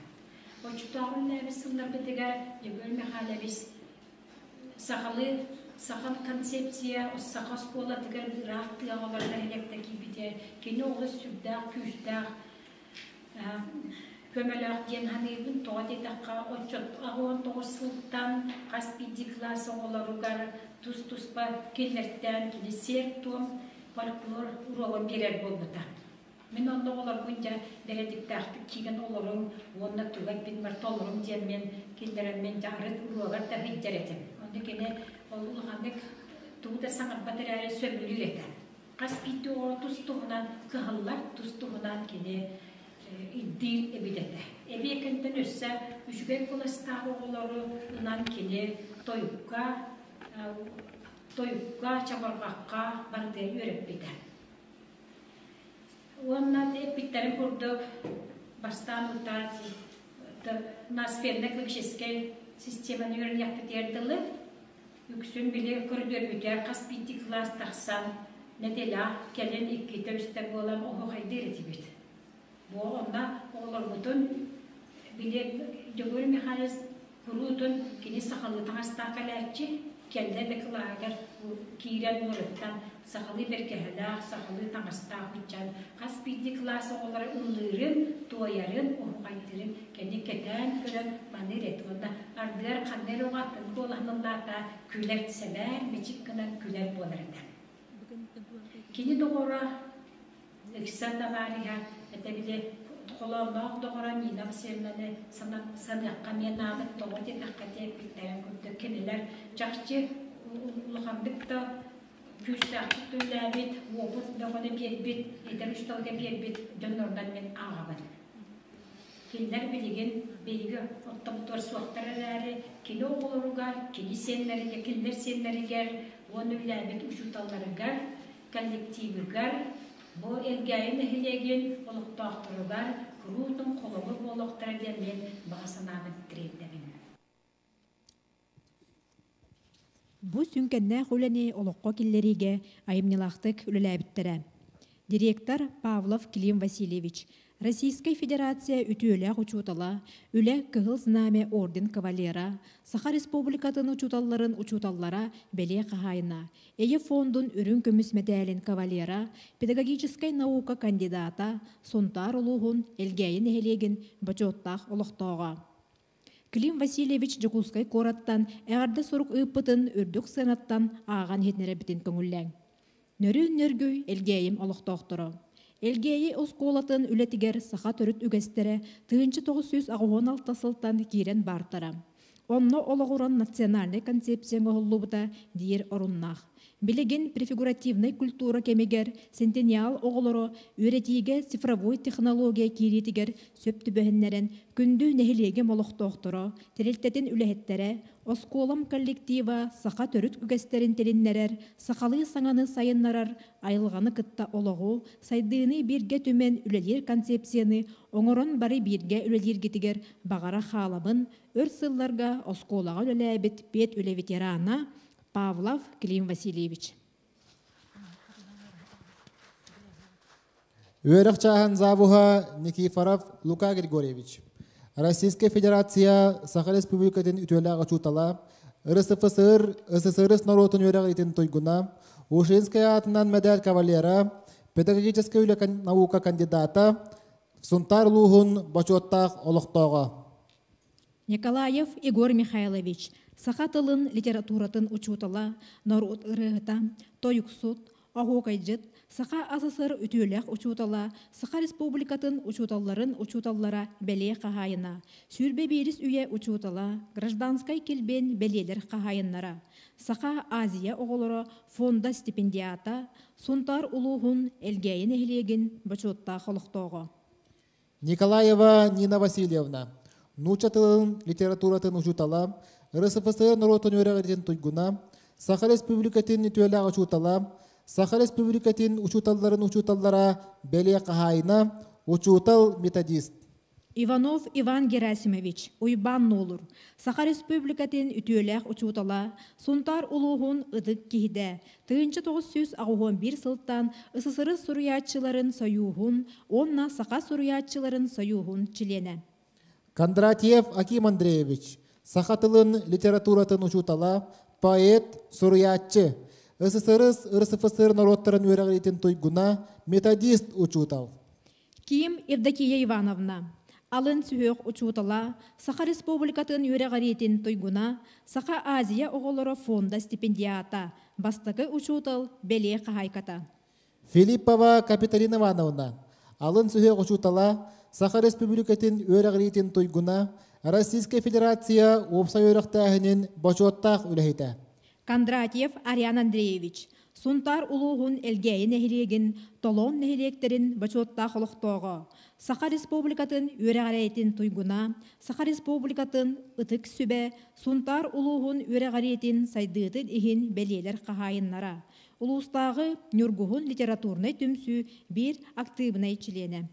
Оччотооҕу үлэлээбит сылларбытыгар Егор Михайлович сахалыы саха концепция саха оскуолатыгар ыраах тыаҕа олорор нэһилиэктэ киирбитэ. Кини олус сүрдээх күүстээх көмөлөөх диэн саныыбын. Тоҕо диэтэххэ, отчот 19 сылтан хас биирдии кылаас оҕолоругар тус-туспа киллэртээн кини сиэр-туом фольклор уруогун биэрэр буолбута. Мин онно оҕолорбун дьэ бэрээдэктээхтик киирэн олоруҥ уонна туга эппит толорум диэн мен киллэрэн мен дьэ арыт уруогар да сылдьар этим. Онно кини ол улаханнык тугу да саҥарбат эрээри сөбүлүүр этэ. Хас биирдии оҕо тус-туһунан кыһаллар, тус-туһунан кини ирдиир эбит этэ. Эбиэкэнтэн өссө үчүгэй кыластаах оҕолору ынан кини тойукка, тойукка, чабырҕахха барытыгар үөрэппитэ. Уонна эппиттэрин курдук бастаан утаа ноосферно-экологическай системаны үөрэниэхпитигэр дылы үксүн били көрдөрбүтэ хас биирдии кылаас тахсан нэдиэлэҕэ кэлин иккитэ-үстэ буолан оһуохайдыыр этибит. Бу онно оҕолорбутун били Дьөгүөр Михайлович куруутун кини сахалыы таҥастаах кэлээччи, кэллэ да кылааһыгар киирэн уоруттан сахалыы бэргэһэлээх, сахалыы таҥастаах ыччат хас биирдии кылаас оҕолоро ыллыырын, туойарын, оһуохайдыырын кини кэтээн көрөн маныыр эт уонна ардыгар ханна эрэ оҕо атын куолаһын ыллаата күлэр сэмээр мичик гынан күлэр буолар этэ. Кини доҕоро ыкса табаарыһа этэ били холоонноох доҕоро Нина Васильевнаны саныахха эмиэ наада тоҕо диэтэххэ диэбиттэрин курдук кинилэр чахчы улаханнык да күүстээхтик үлэлээбит, уопут бөҕөнү биэрбит, эдэр учууталга биэрбит дьоннорунан мин ааҕабын. Кинилэр билигин биһиги оттомтуор суохтар эрээри, кини оҕолоругар, кини сиэннэригэр, кинилэр сиэннэригэр уонна үлэлээбит учууталларыгар, коллективыгар, бу Элгээйи нэһилиэгин олохтоохторугар куруутун холобур буолуохтара диэн мин баҕа санаабын тириэрдэбин. Бу сүҥкэннээх үлэни олоххо киллэриигэ айымньылаахтык үлэлээбиттэрэ. Директор Павлов Клим Васильевич, Российскай Федерация үтүөлээх учуутала, Үлэ Кыһыл Знамя орден кавалера, Саха Республикатын учууталларын учууталлара бэлиэ хаһаайына, Эйэ фондун үрүҥ көмүс мэтээлин кавалера, педагогическай наука кандидата, Сунтаар улууһун Элгээйи нэһилиэгин бочуоттаах олохтооҕо. Клим Васильевич Дьокуускай куораттан эҕэрдэ сурук ыыппытын үрдүк сыанаттан ааҕан иһитиннэрэрбитин көҥүллээҥ. Нөрүөн нөргүй Элгээйим олохтоохторо. Элгээйи оскуолатын үлэтигэр саха төрүт үгэстэрэ 1986 сылтан киирэн баартара. Онно олоҕуран национальнай концепция оҥоһуллубута диир оруннаах. Билигин префигуративнай культура кэмигэр сентениал оҕолоро үөрэтиигэ цифровой технология киириитигэр сөп түбэһиннэрэн күндү нэһилиэгим олохтоохторо, тэрилтэтин үлэһиттэрэ, оскуолам коллектива саха төрүт үгэстэрин тилиннэрэр, сахалыы саҥаны сайыннарар, айылҕаны кытта олоҕу, сайдыыны бииргэ түмэн үлэлиир концепцияны оҥорон бары бииргэ үлэлииргитигэр баҕара хаалабын, өр сылларга оскуолаҕа үлэлээбит пед үлэ ветерана Павлов Клим Васильевич. Үөрэх чааһын завуһа Никифоров Лука Григорьевич. Российская Федерация Саха Республикатын үтүөлээх учуутала, РСФСР СССР норуотун үөрэҕиитин туйгуна, Ушинская аатынан медаль кавалера, педагогическай үлэ наука кандидата, Сунтаар улууһун бочуоттаах олохтооҕо. Николаев Егор Михайлович, саха тылын литературатын учуутала, норуот ырыаһыта, тойуксут, оһуокайдьыт, Саха АССР үтүөлээх учуутала, Саха Республикатын учууталларын учууталлара бэлиэ хаһаайына, сүүрбэ биирис үйэ учуутала, гражданскай килбиэн бэлиэлэр хаһаайыннара, Саха Азия оҕолоро фонда стипендиата, Сунтаар улууһун Элгээйи нэһилиэгин бочуоттаах олохтооҕо. Николаева Нина Васильевна, нуучча тылын литературатын учуутала, РСФСР норуотун үөрэҕирин туйгуна, Саха Республикатын үтүөлээх учуутала, Саха Республикатын учууталларын учууталлара бэлиэ хаһаайына, учуутал-методист. Иванов Иван Герасимович, Уйбаан Нуолур, Саха Республикатын үтүөлээх учуутала, Сунтаар улууһун ытык киһитэ, 1981 сылтан СССР суруйааччыларын сойууһун уонна Саха суруйааччыларын сойууһун чилиэнэ. Кондратьев Аким Андреевич, саха тылын литературатын учуутала, поэт, суруйааччы, СССР РСФСР норуоттарын үөрэҕириитин туйгуна, методист учуутал. Ким Евдокия Ивановна, алын сүһүөх учуутала, Саха Республикатын үөрэҕириитин туйгуна, Саха Азия оҕолоро фонда стипендиата, бастакы учуутал бэлиэ хаһаайката. Филиппова Капиталина Ивановна, алын сүһүөх учуутала, Саха Республикатын үөрэҕириитин туйгуна, Российскай Федерация уопсай үөрэхтээһинин бочуоттаах үлэһитэ. Кондратьев Ариан Андреевич, Сунтаар улууһун Элгээйи нэһилиэгин Толоон нэһилиэктэрин бочуоттаах олохтооҕо, Саха Республикатын үөрэҕириитин туйгуна, Саха Республикатын Ытык Сүбэ, Сунтаар улууһун үөрэҕириитин сайдыытын иһин бэлиэлэр хаһаайыннара, улуустааҕы Ньургуһун литературнай түмсүү биир актыыбынай чилиэнэ.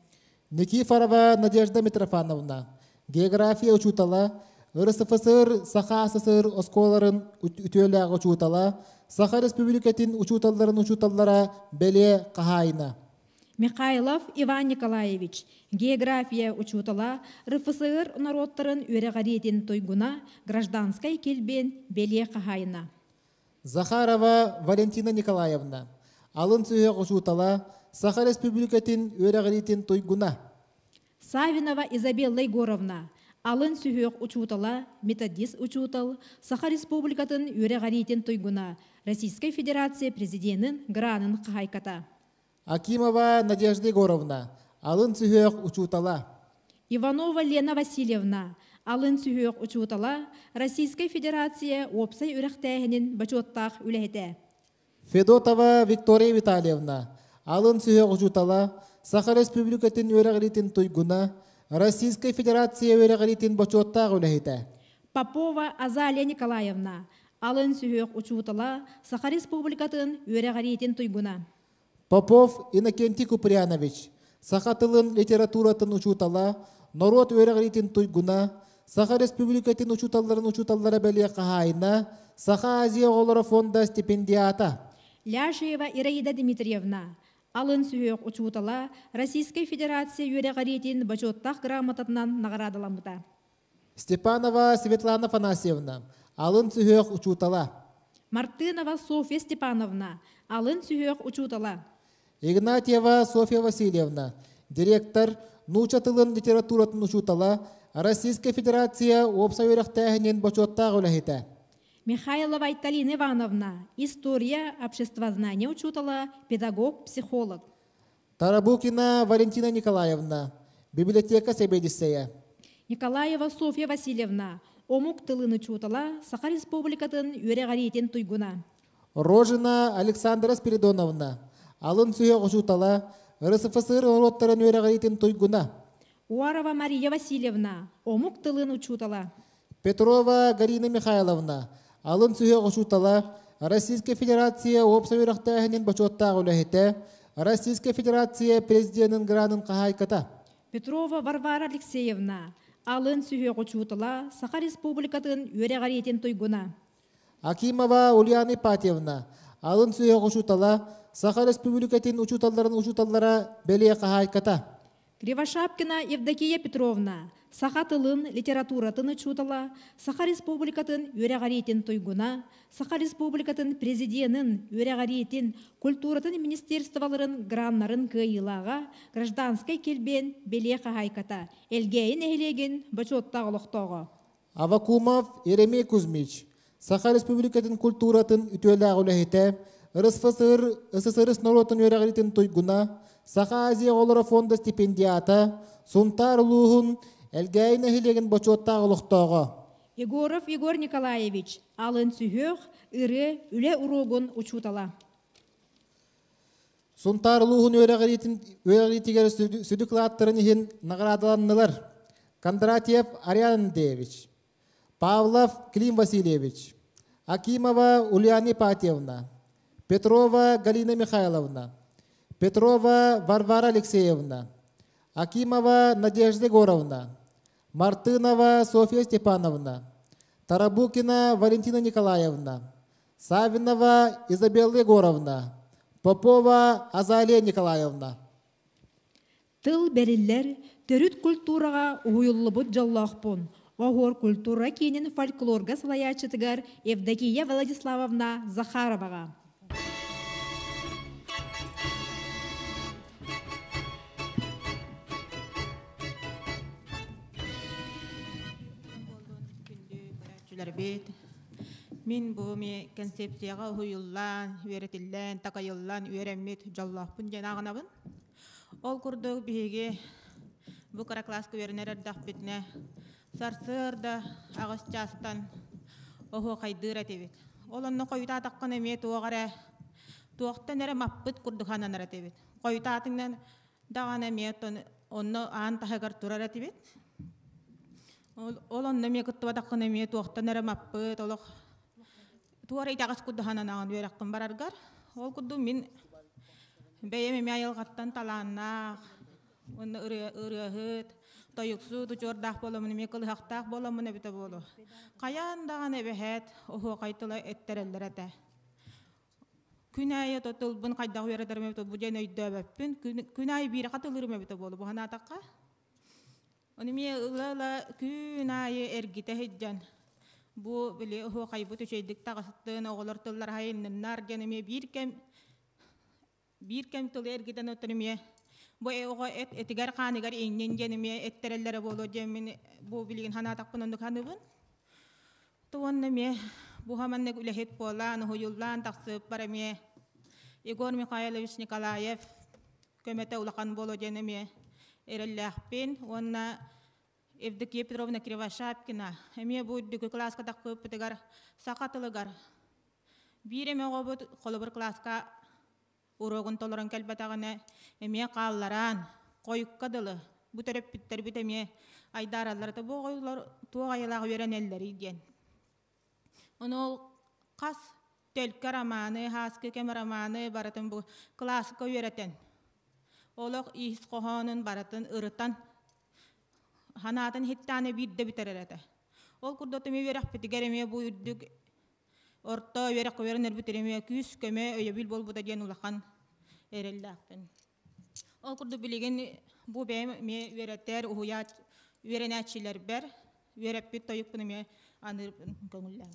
Никифорова Надежда Митрофановна, география учуутала, РСФСР Саха СССР оскуолаларын үтүөлээх учуутала, Саха Республикатын учууталларын учууталлара бэлиэ хаһаайына. Михайлов Иван Николаевич, география учуутала, РФСР норуоттарын үөрэҕириитин туйгуна, гражданскай килбиэн бэлиэ хаһаайына. Захарова Валентина Николаевна, алын сүһүөх учуутала, Саха Республикатын үөрэҕириитин туйгуна. Савинова Изабелла Егоровна, алын сүһүөх учуутала, методист учуутал, Саха Республикатын үөрэҕириитин туйгуна, Российскай Федерация Президенин гранын хаһаайката. Акимова Надежда Егоровна, алын сүһүөх учуутала. Иванова Лена Васильевна, алын сүһүөх учуутала, Российскай Федерация уопсай үрэхтээһинин бочуоттаах үлэһитэ. Федотова Виктория Витальевна, алын сүһүөх учуутала, Саха Республикатын үөрэҕириитин туйгуна, Российскай Федерация үөрэҕириитин бочуоттаах үлэһитэ. Попова Азалия Николаевна, алын сүһүөх учуутала, Саха Республикатын үөрэҕириитин туйгуна. Попов Иннокентий Куприянович, саха тылын литературатын учуутала, норуот үөрэҕириитин туйгуна, Саха Республикатын учууталларын учууталлара бэлиэ хаһаайына, Саха Азия оҕолоро фонда стипендиата. Ляшеева Ираида Дмитриевна, алын сүһүөх учуутала, Российскай Федерация үөрэҕириитин бочуоттаах грамотатынан наҕараадаламмыта. Степанова Светлана Афанасьевна, алын сүһүөх учуутала. Мартынова Софья Степановна, алын сүһүөх учуутала. Игнатьева Софья Васильевна, директор, нуучча тылын литературатын учуутала, Российскай Федерация уопсай үөрэхтээһинин бочуоттаах үлэһитэ. Михайлова Айталина Ивановна, история, обществознание учуутала, педагог, психолог. Тарабукина Валентина Николаевна, библиотека сэбиэдиссэйэ. Николаева Софья Васильевна, омук тылын учуутала, Саха Республикатын үөрэҕириитин туйгуна. Рожина Александра Спиридоновна, алын сүһүөх учуутала, РСФСР норуоттарын үөрэҕириитин туйгуна. Уарова Мария Васильевна, омук тылын учуутала. Петрова Галина Михайловна, алын сүһүөх учуутала, Российскай Федерация уопсай үөрэхтээһинин бочуоттаах үлэһитэ, Российскай Федерация Президенин гранын хаһаайката. Петрова Варвара Алексеевна, алын сүһүөх учуутала, Саха Республикатын үөрэҕириитин туйгуна. Акимова Ульяна Ипатьевна, алын сүһүөх учуутала, Саха Республикатын учууталларын учууталлара бэлиэ хаһаайката. Кривошапкина Евдокия Петровна, саха тылын, литературатын учуутала, Саха Республикатын үөрэҕириитин туйгуна, Саха Республикатын Президенин үөрэҕириитин, культуратын министерстволарын граннарын кыайыылааҕа, гражданскай килбиэн бэлиэ хаһаайката, Элгээйи нэһилиэгин бочуоттаах олохтооҕо. Авакумов Еремей Кузьмич, Саха Республикатын культуратын үтүөлээх үлэһитэ, РСФСР СССР норуотун үөрэҕириитин туйгуна, Саха Азия оҕолоро фонда стипендиата, Сунтаар улууһун Элгээйи нэһилиэгин бочуоттаах олохтооҕо. Егоров Егор Николаевич, алын сүһүөх, ырыа, үлэ уруогун учуутала. Сунтаар улууһун үөрэҕириитигэр сүдү кылааттарын иһин наҕараадаланнылар. Кондратьев Ариан Андреевич, Павлов Клим Васильевич, Акимова Ульяна Ипатьевна, Петрова Галина Михайловна, Петрова Варвара Алексеевна, Акимова Надежда Егоровна, Мартынова Софья Степановна, Тарабукина Валентина Николаевна, Савинова Изабелла Егоровна, Попова Азалия Николаевна. Тыл бэриллэр төрүт культураҕа уһуйуллубут дьоллоохпун. Оһуор культура киинин фольклорга салайааччытыгар Евдокия Владиславовна Захароваҕа. Көрөөччүлэрбит мин бу ми концепцияҕа уһуйуллан, үөрэтиллэн, такайыллан үөрэммит дьоллоохпун диэн ааҕынабын. Ол курдук биһиги бу кыра класска үөрэнэр эрдэхпитинэ сарсыарда аҕыс чаастан оһуохайдыыр этибит. Ол онно хойутаатаххына эмиэ туох эрэ туохтан эрэ маппыт курдук сананар этибит. Хойутаатыҥнан даҕаны эмиэ онно аан таһыгар турар этибит. Ол онно эмиэ кыттыбатаххына эмиэ туохтан эрэ маппыт, олох туора итэҕэс курдук сананаҕын үөрэххин бараргар. Ол курдук мин бэйэм эмиэ айылҕаттан талааннаах, уонна ырыаһыт, тойуксут, учуордаах буоламмын эмиэ кылыһахтаах буоламмын эбитэ буолуо. Хайаан даҕаны эбэһээт оһуохай тыла эттэрэллэр этэ. Күн аайы тылбын хайдах үөрэтэрим эбитэ бу диэн өйдөөбөппүн. Күн аайы биири хатылыырым эбитэ буолуо бу санаатахха. Ону эмиэ ыла-ыла күн аайы эргитэ сылдьан бу били оһуохайбыт үчүгэйдик таҕыстын, оҕолор тыллара айынныннар диэн эмиэ биир кэм биир кэм тылы эргитэн оттон эмиэ бу оҕо эт этигэр хааныгар иҥнин диэн эмиэ эттэрэллэрэ буолуо диэн мин бу билигин санаатахпын оннук саныыбын. Уонна эмиэ бу маннык үлэһит буолан, уһуйуллаан тахсыыппар эмиэ Егор Михайлович Николаев көмөтө улахан буолуо диэн эмиэ эрэллээхпин уонна Евдокия Петровна Кривошапкина эмиэ бу үрдүкү кылааска тахпыппытыгар саха тылыгар биир эмэ оҕобут холобур кылааска уруогун толорон кэлбэтэҕинэ эмиэ хааллараан хойукка дылы бу төрөппүттэрбит эмиэ айдаараллар бу оҕолор туох айылаах үөрэнэллэрий диэн. Ону ол хас төлкө романы, хааскы кэм романы барытын бу кылааска үөрэтэн, олох ис хоһоонун барытын ырытан, ханаатын хиттааны биирдэ бүтэрэр этэ. Ол курдук эмиэ үөрэхпитигэр эмиэ бу үрдүк орто үөрэх үөрэнэрбит эмиэ күүс көмө өйөбүл буолбута диэн улахан эрэллээхпин. Ол курдук билигин бу бэйэм эмиэ үөрэтэр, уһуйаат үөрэнээччилэрбэр үөрэппит тойукпун эмиэ аныырбын көҥүллээн.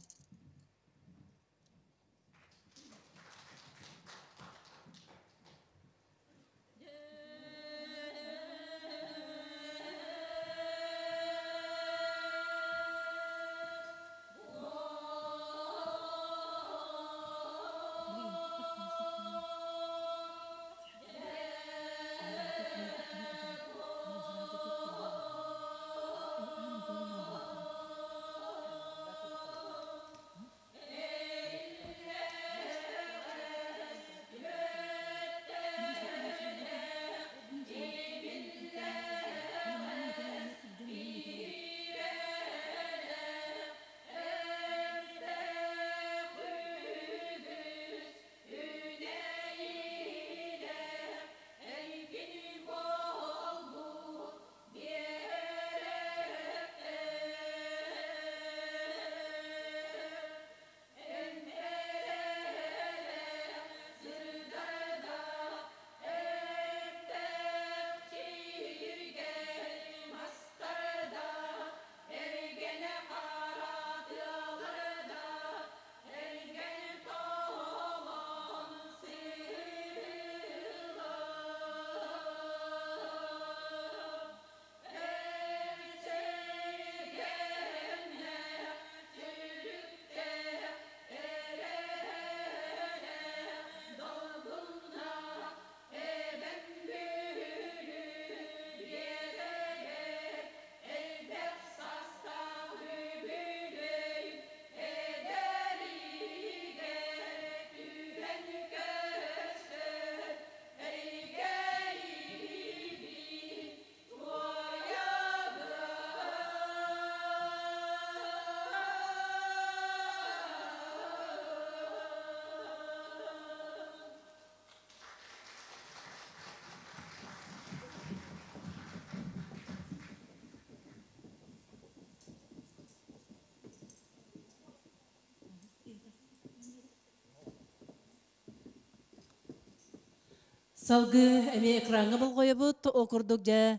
Салгыы эмиэ экраҥҥа болҕойобут, ол курдук дьэ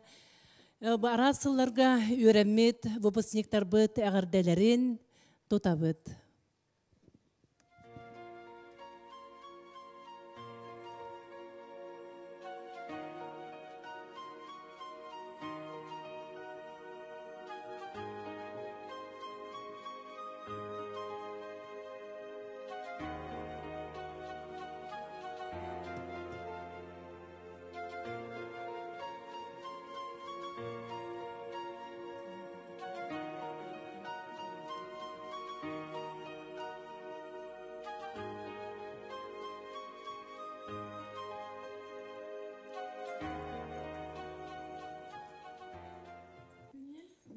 араас сылларга үөрэммит выпускниктарбыт эҕэрдэлэрин тутабыт.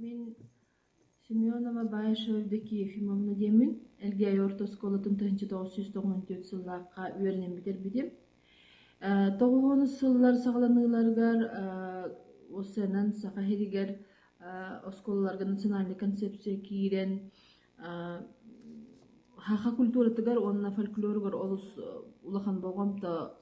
Мин Семенова Баишева Евдокия Ефимовна диэммин, Элгээйи орто оскуолатын 1994 сыллаахха үөрэнэн бүтэрбитим. Тоҕуһуонус сыллар саҕаланыыларыгар ОСН Саха сиригэр оскуолаларга национальнай концепция киирэн саха культуратыгар уонна фольклоругар олус улахан болҕомто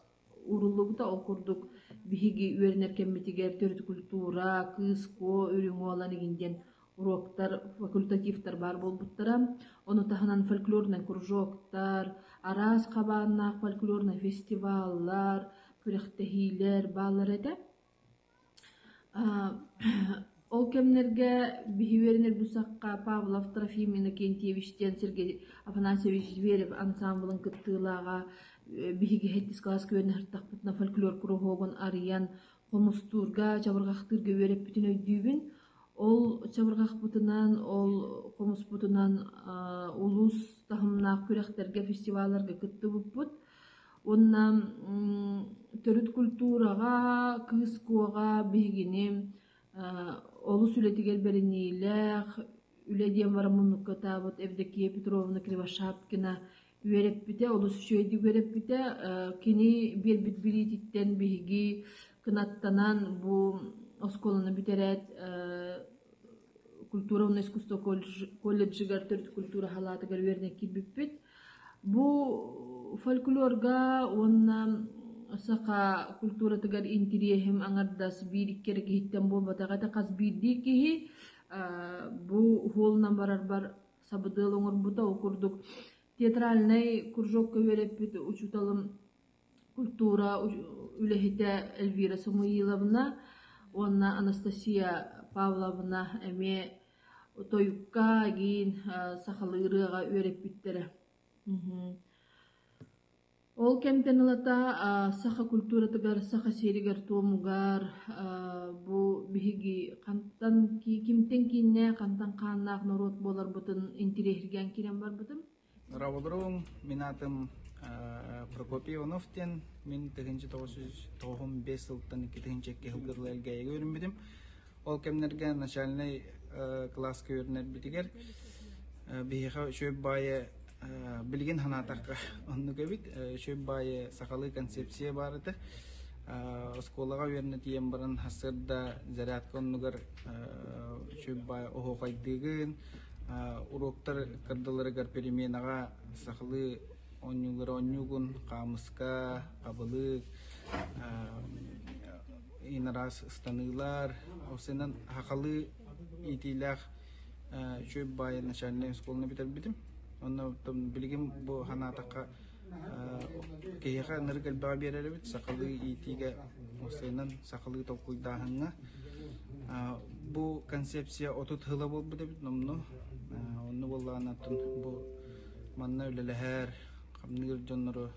ууруллубута. Ол курдук биһиги үөрэнэр кэммитигэр төрүт культура, кыыс куо, үрүҥ уолан игин диэн уруоктар, факультативтар баар буолбуттара. Ону таһынан фольклорнай кружоктар, араас хабааннаах фольклорнай фестиваллар, күрэхтэһиилэр бааллар этэ. Ол кэмнэргэ биһи үөрэнэр бусахха Павлов Трофим Иннокентьевич диэн Сергей Афанасьевич Зверев ансаамбылын кыттыылааҕа биһиги сэттис кылааска үөрэнэ сырыттахпытына фольклор куруһуогун арыйан хомустуурга, чабырҕахтыырга үөрэппитин өйдүүбүн. Ол чабырҕахпытынан, ол хомуспутунан улуус таһымнаах күрэхтэргэ, фестивалларга кыттыбыппыт. Уонна төрүт культураҕа, кыыс куоҕа биһигини олус үлэтигэр бэриниилээх, үлэ диэн баран муннукка ытаабыт Евдокия Петровна Кривошапкина үөрэппитэ, олус үчүгэйдик үөрэппитэ. Кини биэрбит билиититтэн биһиги кынаттанан бу оскуоланы бүтэрээт культура уонна искусство колледжыгар төрүт культура халаатыгар үөрэнэ киирбиппит. Бу фольклорга уонна саха культуратыгар интириэһим аҥардас биир-икки эрэ киһиттэн буолбатах этэ. Хас биирдии киһи бу уһуолунан барарбар сабыдыал оҥорбута. Ол курдук театральнай кружокка үөрэппит учууталым культура үлэһитэ Эльвира Самуиловна уонна Анастасия Павловна эмиэ тойукка игиин сахалыы ырыаҕа үөрэппиттэрэ. Ол кэмтэн ылата саха культуратыгар, саха сиэригэр-туомугар бу биһиги хантан кимтэн кииннээх, хантан хааннаах норуот буоларбытын интириэһиргээн киирэн барбытым. Раволорум, мин аатым Прокопий Иванов диэн, мин 1995 сылтан 2002 сылга дылы Элгээйигэ үөрэммитим. Ол кэмнэргэ начальнай кылааска үөрэнэрбитигэр биһиэхэ үчүгэй баайы билигин санаатахха оннук эбит. Үчүгэй баайы сахалыы концепция баар этэ. Оскуолаҕа үөрэнэ тиийэн баран сарсыарда зарядка оннугар үчүгэй баайы оһуохайдыыгын, Уруоктар кырдаларыгар переменаҕа сахалыы оонньуулары оонньуугун, хаамыска, хабылык, инараас ыстаныылар, осынан сахалыы иитиилээх үчүгэй баайы начальнай оскуоланы бүтэрбитим. Онно билигин бу санаатахха киһиэхэ ынырык элбэҕи биэрэр эбит сахалыы иитиигэ уопсайынан сахалыы толкуйдааһыҥҥа. Бу концепция 30 сыла буолбут эбит номнуо. Онно буоллаҕына оттон бу манна үлэлэһэр, хамныыр дьоннору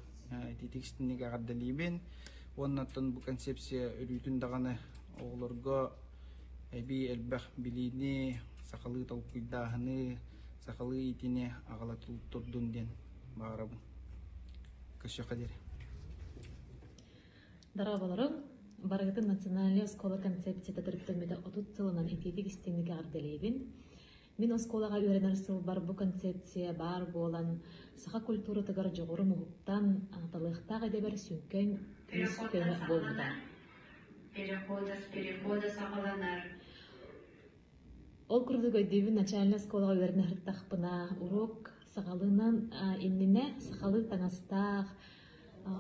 итиитик истинник эҕэрдэлиибин. Уонна оттон бу концепция өрүүтүн даҕаны оҕолорго эбии элбэх билиини, сахалыы толкуйдааһыны, сахалыы иитиини аҕала турдун диэн баҕарабын. Көрсүөххэ диэри. Дорооболоруҥ! Барыгытын национальнай оскуола концепцията төрүттэммитэ 30 сылынан итиитик истиҥник эҕэрдэлиибин. Мин оскуолаҕа үөрэнэр сылбар бу концепция баар буолан, саха культуратыгар дьоҕурум уһуктан, талыахтаах идэбэр сүҥкэн күүс-көмө буолбута. Перехода с перехода саҕаланар. Ол курдук өйдүүбүн начальнай оскуолаҕа үөрэнэ сырыттахпына, уруок саҕалыынан иннинэ сахалыы таҥастаах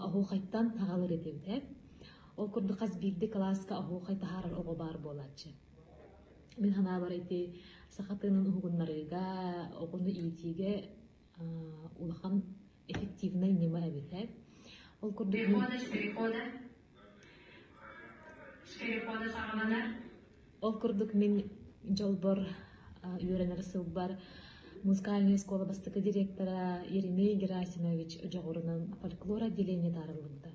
оһуохайтан аҕалар этибит ээ. Ол курдук хас биирдии кылааска оһуохай таһаарар оҕо баар буолааччы. Мин санаабар ити саха тыынын уһугуннарыыга, оҕону иитиигэ улахан эффективнай ньыма эбит ээ. Ол курдук Перехода с перехода. С перехода саҕаланар. Ол курдук мин дьолбор үөрэнэр сылбар музыкальнай оскуола бастакы директора Еремей Герасимович дьоҕурунан фольклор отделение таарыллыбыта.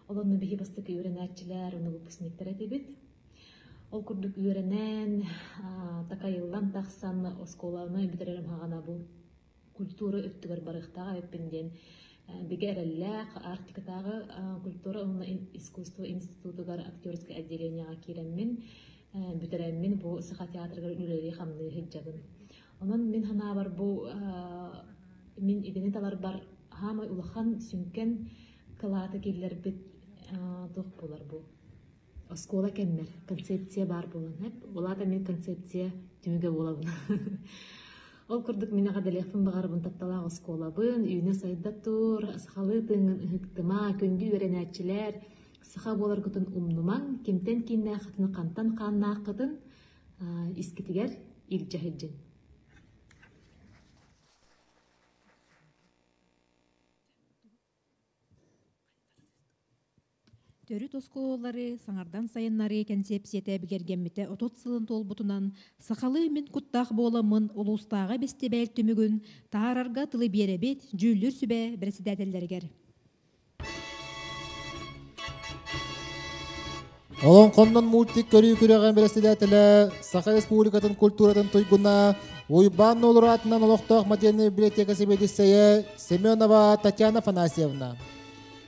Ол онно биһи бастакы үөрэнээччилэр, уонна выпускниктар этибит. Ол курдук үөрэнэн, такайыллан тахсан оскуоланы бүтэрэрим хаҕана бу культура өттүгэр барыахтаах эбиппин диэн бигэ эрэллээх Арктикатааҕы культура уонна искусство институтугар актерскай отделениеҕа киирэммин бүтэрэммин бу Саха театрыгар үлэлии-хамныы сылдьабын. Онон мин санаабар бу мин идэни таларбар саамай улахан сүҥкэн кылааты киллэрбит туох буолар бу оскуола кэммэр концепция баар буолан эп ол аата мин концепция түмүгэ буолабын ол курдук мин эҕэрдэлиэхпин баҕарабын тапталаах оскуолабын үүнэ-сайда тур сахалыы тыыҥҥын ыһыктыма күндү үөрэнээччилэр саха буоларгытын умнумаҥ кимтэн кииннээххитин хантан хааннааххытын искитигэр илдьэ сылдьыҥ. Төрүт оскуолалары саҥардан сайыннарыы кэнсиэпсийэтэ бигэргэммитэ 30 сылын туолбутунан сахалыы мин куттаах буоламмын улуустааҕы бэстибээл түмүгүн таһаарарга тылы биэрэбит дьүүллүүр сүбэ бэрэссэдээтэллэригэр. Олоҥхоннон мультик көрүү күрэҕин бэрэссэдээтэлэ Саха Республикатын культуратын туйгуна Уйбаан Нуолур аатынан олохтоох модельнай библиотека сэбиэдиссэйэ Семенова Татьяна Афанасьевна.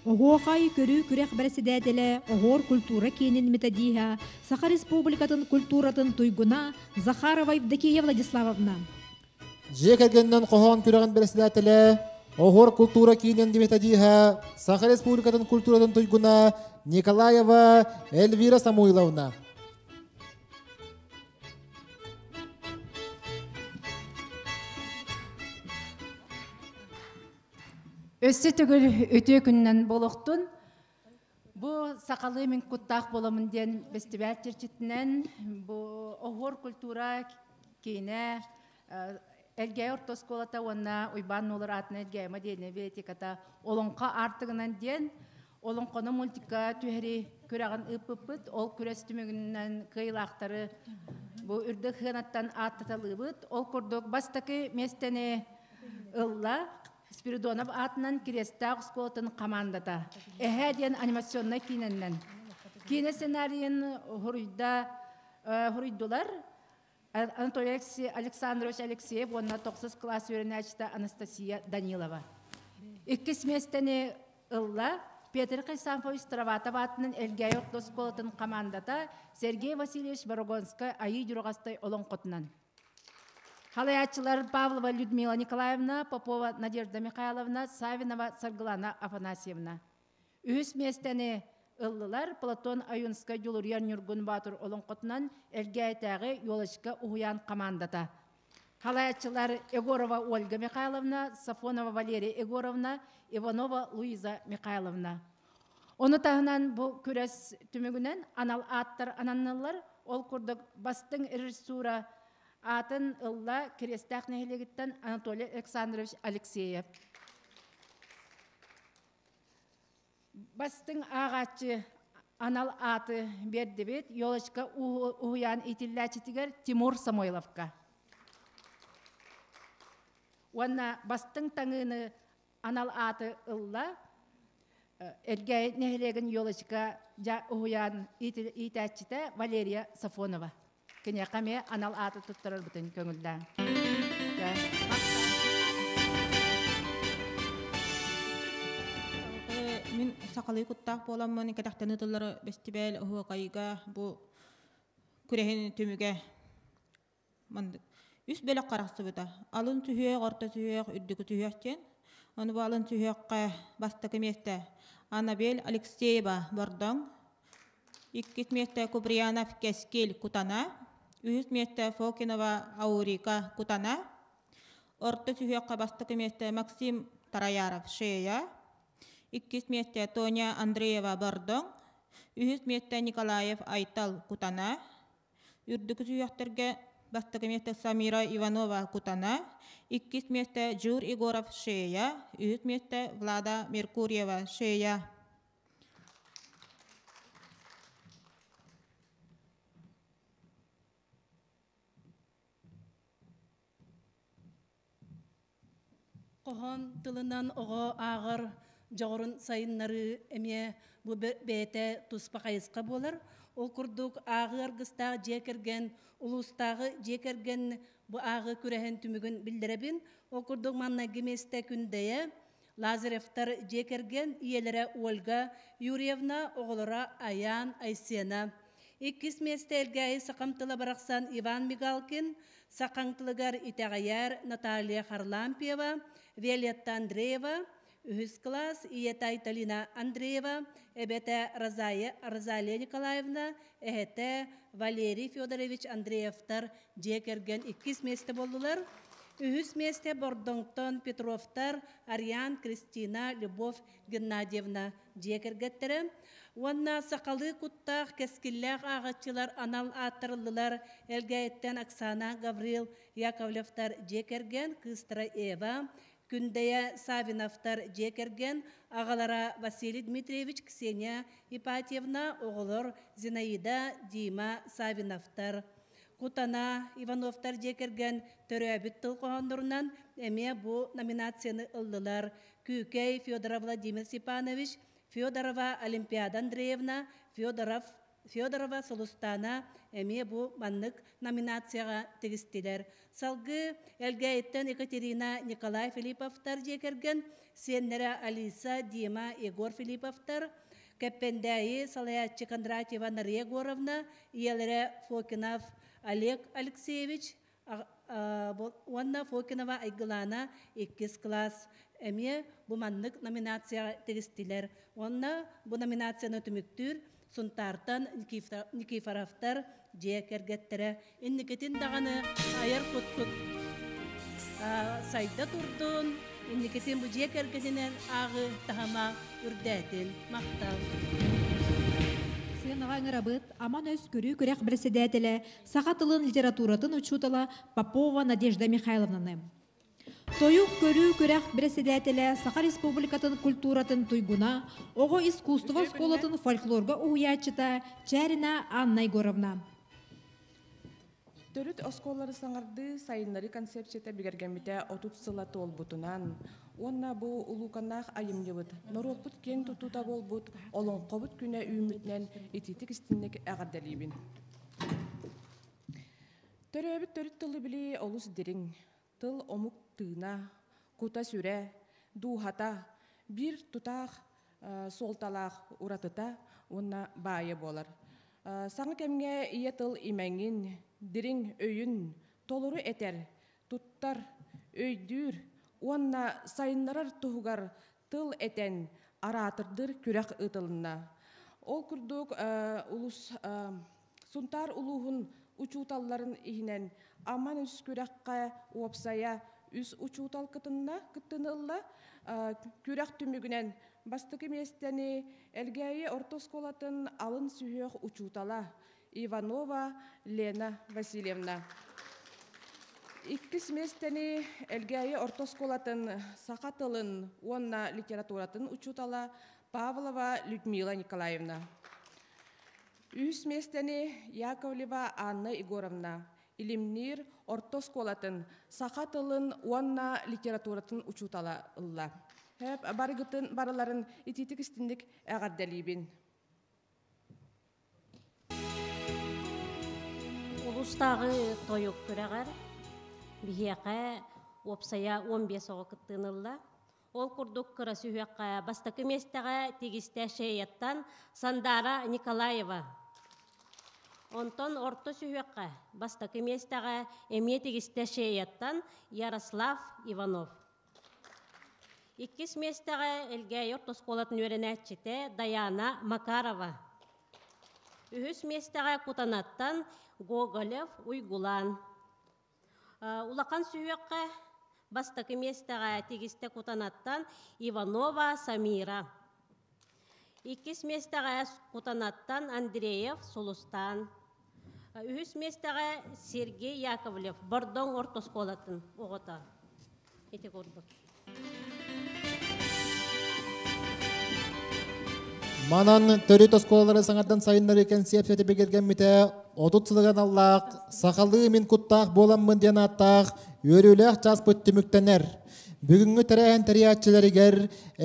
Оһуохай көрүү күрэх бэрэссэдээтэлэ Оһуор культура киинин методиһа Саха Республикатын культуратын туйгуна Захарова Евдокия Владиславовна. Дьиэ кэргэнинэн хоһоон күрэҕин бэрэссэдээтэлэ Оһуор культура киинин методиһа Саха Республикатын культуратын туйгуна Николаева Эльвира Самуиловна. Өссө төгүл үтүө күнүнэн буолуохтун. Бу сахалыы мин куттаах буоламын диэн бэстибээл чэрчитинэн бу оһуор культура киинэ Элгээйи орто оскуолата уонна Уйбаан Нуолур аатынан Элгээйи модельнай библиотеката Олоҥхо аартыгынан диэн олоҥхону мультикка түһэрии күрэҕин ыыппыппыт. Ол күрэс түмүгүнэн кыайыылаахтары бу үрдүк сыанаттан ааттаталыыбыт. Ол курдук бастакы миэстэни ылла Спиридонов аатынан Кириэстээх оскуолатын хамаандата. Эһээ диэн анимационнай киинэннэн. Киинэ сценарийын хуруйда хуруйдулар Анатолий Александрович Алексеев уонна тохсус кылаас үөрэнээччитэ Анастасия Данилова. Иккис миэстэни ылла Петр Хрисанфович Староватов аатынан Элгээйи орто оскуолатын хамаандата Сергей Васильевич Борогонскай Айыы Дьураҕастай олоҥхотунан. Халайааччылар Павлова Людмила Николаевна, Попова Надежда Михайловна, Савинова Саргылана Афанасьевна. Үһүс миэстэни ыллылар Платон Ойунскай Дьулуруйар Ньургун Боотур олоҥхотунан Элгээйитээҕи Елочка уһуйаан хамаандата. Халайааччылар Егорова Ольга Михайловна, Сафонова Валерия Егоровна, Иванова Луиза Михайловна. Ону таһынан бу күрэс түмүгүнэн анал ааттар ананнылар. Ол курдук бастыҥ режиссура аатын ылла Кириэстээх нэһилиэгиттэн Анатолий Александрович Алексеев. Бастыҥ ааҕааччы анал ааты биэрдибит Елочка уһуйаан иитиллээччитигэр Тимур Самойловка. Уонна бастыҥ таҥыыны анал ааты ылла Элгээйи нэһилиэгин Елочка уһуйаан иитээччитэ Валерия Сафонова. Киниэхэ эмиэ анал ааты туттарарбытын көҥүллээҥ. Мин сахалыы куттаах буоламмын кэтэхтэн ыытыллар бэстибээл оһуокайга бу күрэһин түмүгэ маннык үс бөлөх арахсыбыта. Алын сүһүөх, орто сүһүөх, үрдүкү сүһүөх диэн. Ону бу алын сүһүөххэ бастакы миэстэ Анабель Алексеева Бордоҥ, Иккис миэстэ Куприянов Кэскил Кутана, үһүс миэстэ Фокинова Аурика Кутана, орто сүһүөххэ бастакы миэстэ Максим Тараяров Шея, иккис миэстэ Тоня Андреева Бордоҥ, Үһүс миэстэ Николаев Айтал Кутана. Үрдүкү сүһүөхтэргэ бастакы миэстэ Самира Иванова Кутана, иккис миэстэ Жур Егоров Шея, үһүс миэстэ Влада Меркурьева Шея. Хоһоон тылынан оҕо ааҕар дьоҕурун сайыннарыы эмиэ бу бэйэтэ туспа хайысха буолар. Ол курдук ааҕыы аргыстаах дьиэ кэргэн, улуустааҕы дьиэ кэргэн бу ааҕыы күрэһин түмүгүн биллэрэбин. Ол курдук маннайгы миэстэ Күндэйэ, Лазаревтар дьиэ кэргэн ийэлэрэ Ольга Юрьевна, оҕолоро Айаан, Айсена. Иккис миэстэ Элгээйи сахам тыла барахсан Иван Мигалкин, Сахаҥ тылыгар итэҕэйэр Наталья Харлампьева, Виолетта Андреева, үһүс кылаас ийэтэ Айталина Андреева, эбэтэ Розая, Розалия Николаевна, эһэтэ Валерий Федорович Андреевтар дьиэ кэргэн иккис миэстэ буоллулар. Үһүс миэстэ Бордоҥтон Петровтар, Ариан, Кристина, Любовь Геннадьевна дьиэ кэргэттэрэ уонна сахалыы куттаах кэскиллээх ааҕаччылар анал ааттарыллылар Элгээйиттэн Оксана Гаврил Яковлевтар дьиэ кэргэн кыыстара Ева, Күндэйэ Савиновтар дьиэ кэргэн аҕалара Василий Дмитриевич Ксения Ипатьевна оҕолор Зинаида Дима Савиновтар Кутана Ивановтар дьиэ кэргэн төрөөбүт тыл хоһооннорунан эмиэ бу номинацияны ыллылар Күүкэй Федоров Владимир Степанович, Федорова Олимпиада Андреевна, Федоров, Федорова Сулустана эмиэ бу маннык номинацияҕа тигистилэр. Салгыы Элгээйиттэн Екатерина Николай Филипповтар дьиэ кэргэн, сиэннэрэ Алиса, Дима, Егор Филипповтар, Кэппэндээйи салайааччы Кондратьева Нария Егоровна, ийэлэрэ Фокинов Олег Алексеевич, уонна Фокинова Айгылаана иккис кылаас эмиэ бу маннык номинацияҕа тигистилэр. Уонна бу номинацияны түмүктүүр Сунтаартан Никифоровтар дьиэ кэргэттэрэ инникитин даҕаны айар куткут сайда турдун, инникитин бу дьиэ кэргэнинэн ааҕыы таһыма үрдээтин. Махтал. Сыанаҕа ыҥырабыт Аман өс көрүү күрэх бэрэссэдээтэлэ саха тылын литературатын учуутала Попова Надежда Михайловнаны. Тойук көрүү күрэх бэрэссэдээтэлэ Саха Республикатын культуратын туйгуна, оҕо искусство оскуолатын фольклорга уһуйааччыта Чярина Анна Егоровна. Төрүт оскуолалары саҥардыы сайыннарыы концепцията бигэргэммитэ 30 сыла туолбутунан уонна бу улууканнаах айымньыбыт норуоппут киэҥ тутуута буолбут Олоҥхобут күнэ үүммүтүнэн итиитик-истинник эҕэрдэлиибин. Төрөөбүт төрүт тылы билии олус дириҥ. Тыл омук тыына, кута-сүрэ, дууһата биир тутаах суолталаах уратыта уонна баайа буолар. Саҥа кэмҥэ ийэ тыл имэҥин, дириҥ өйүн толору этэр, туттар, өйдүүр уонна сайыннарар туһугар тыл этэн араатырдыр күрэх ыытылынна. Ол курдук улус Сунтаар улууһун учууталларын иһинэн Аман үс күрэххэ уопсайа үс учуутал кытынна, кыттыны ылла. Күрэх түмүгүнэн бастакы миэстэни Элгээйи орто оскуолатын алын сүһүөх учуутала Иванова Лена Васильевна. Иккис миэстэни Элгээйи орто оскуолатын саха тылын уонна литературатын учуутала Павлова Людмила Николаевна. Үһүс миэстэни Яковлева Анна Егоровна Илимниир орто оскуолатын саха тылын уонна литературатын учуутала ылла. Барыгытын барыларын итиитик истинник эҕэрдэлиибин. Улуустааҕы тойук күрэҕэр биһиэхэ уопсайа 15 оҕо кыттыыны ылла. Ол курдук кыра сүһүөххэ бастакы миэстэҕэ тигистэ Шеяттан Сандаара Николаева. Онтон орто сүһүөххэ бастакы миэстэҕэ эмиэ тигистэ Шеяттан Ярослав Иванов. Иккис миэстэҕэ Элгээйи орто оскуолатын үөрэнээччитэ Даяна Макарова. Үһүс миэстэҕэ Кутанаттан Гоголев Уйгулаан. Улахан сүһүөххэ бастакы миэстэҕэ тигистэ Кутанаттан Иванова Самира. Иккис миэстэҕэ Кутанаттан Андреев Сулустаан. Үһүс миэстэҕэ Сергей Яковлев Бордоҥ орто оскуолатын оҕото. Ити курдук. Манан төрүт оскуолалары саҥардан сайыннарыы кэнсиэпсийэтэ бигэргэммитэ 30 сылыгар аналлаах «Сахалыы мин куттаах буоламмын» диэн ааттаах үөрүүлээх чааспыт түмүктэнэр. Бүгүҥҥү тэрээһин тэрийээччилэригэр,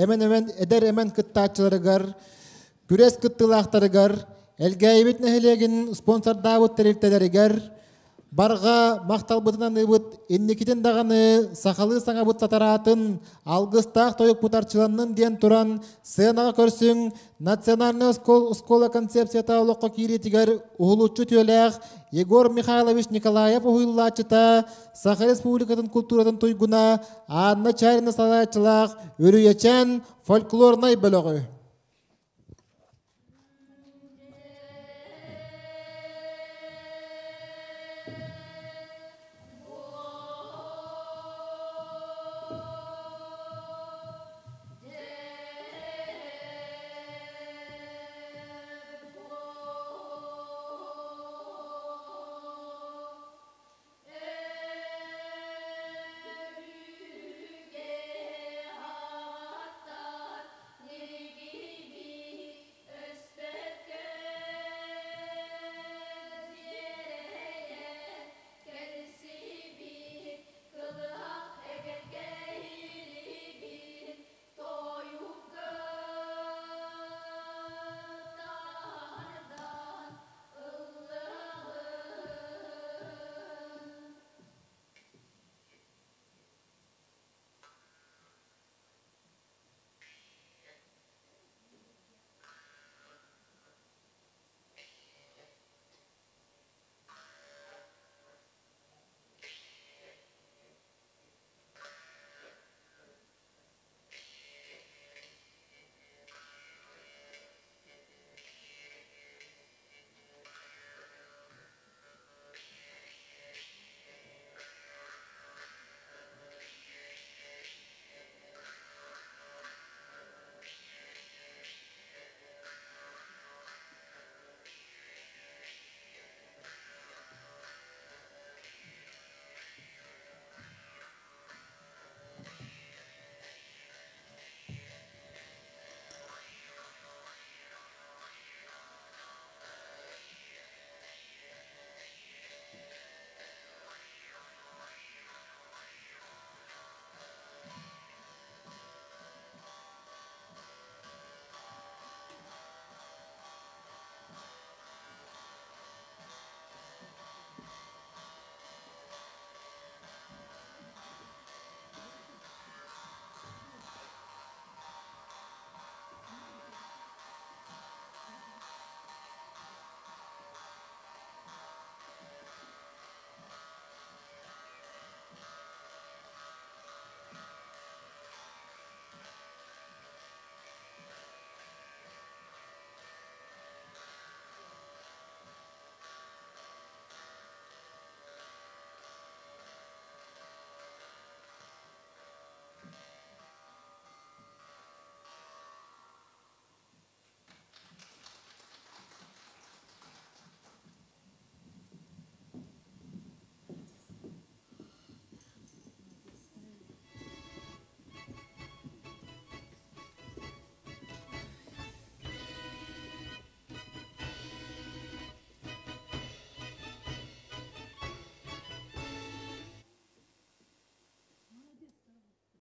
эмэн-эмэн эдэр эмэн кыттааччыларыгар, күрэс кыттыылаахтарыгар, Элгээйибит нэһилиэгин спонсордаабыт тэрилтэлэригэр Барҕа махталбытын аныыбыт, инникитин даҕаны сахалыы саҥабыт сатараатын, алгыстаах тойукпут арчыланнын диэн туран, сценаҕа көрсүҥ, национальнай оскуола концепцията олоххо киириитигэр уһулуччу үтүөлээх Егор Михайлович Николаев уһуйуллааччыта, Саха Республикатын культуратын туйгуна Анна Чарина салайааччылаах Үрүйэчээн фольклорнай бөлөҕү.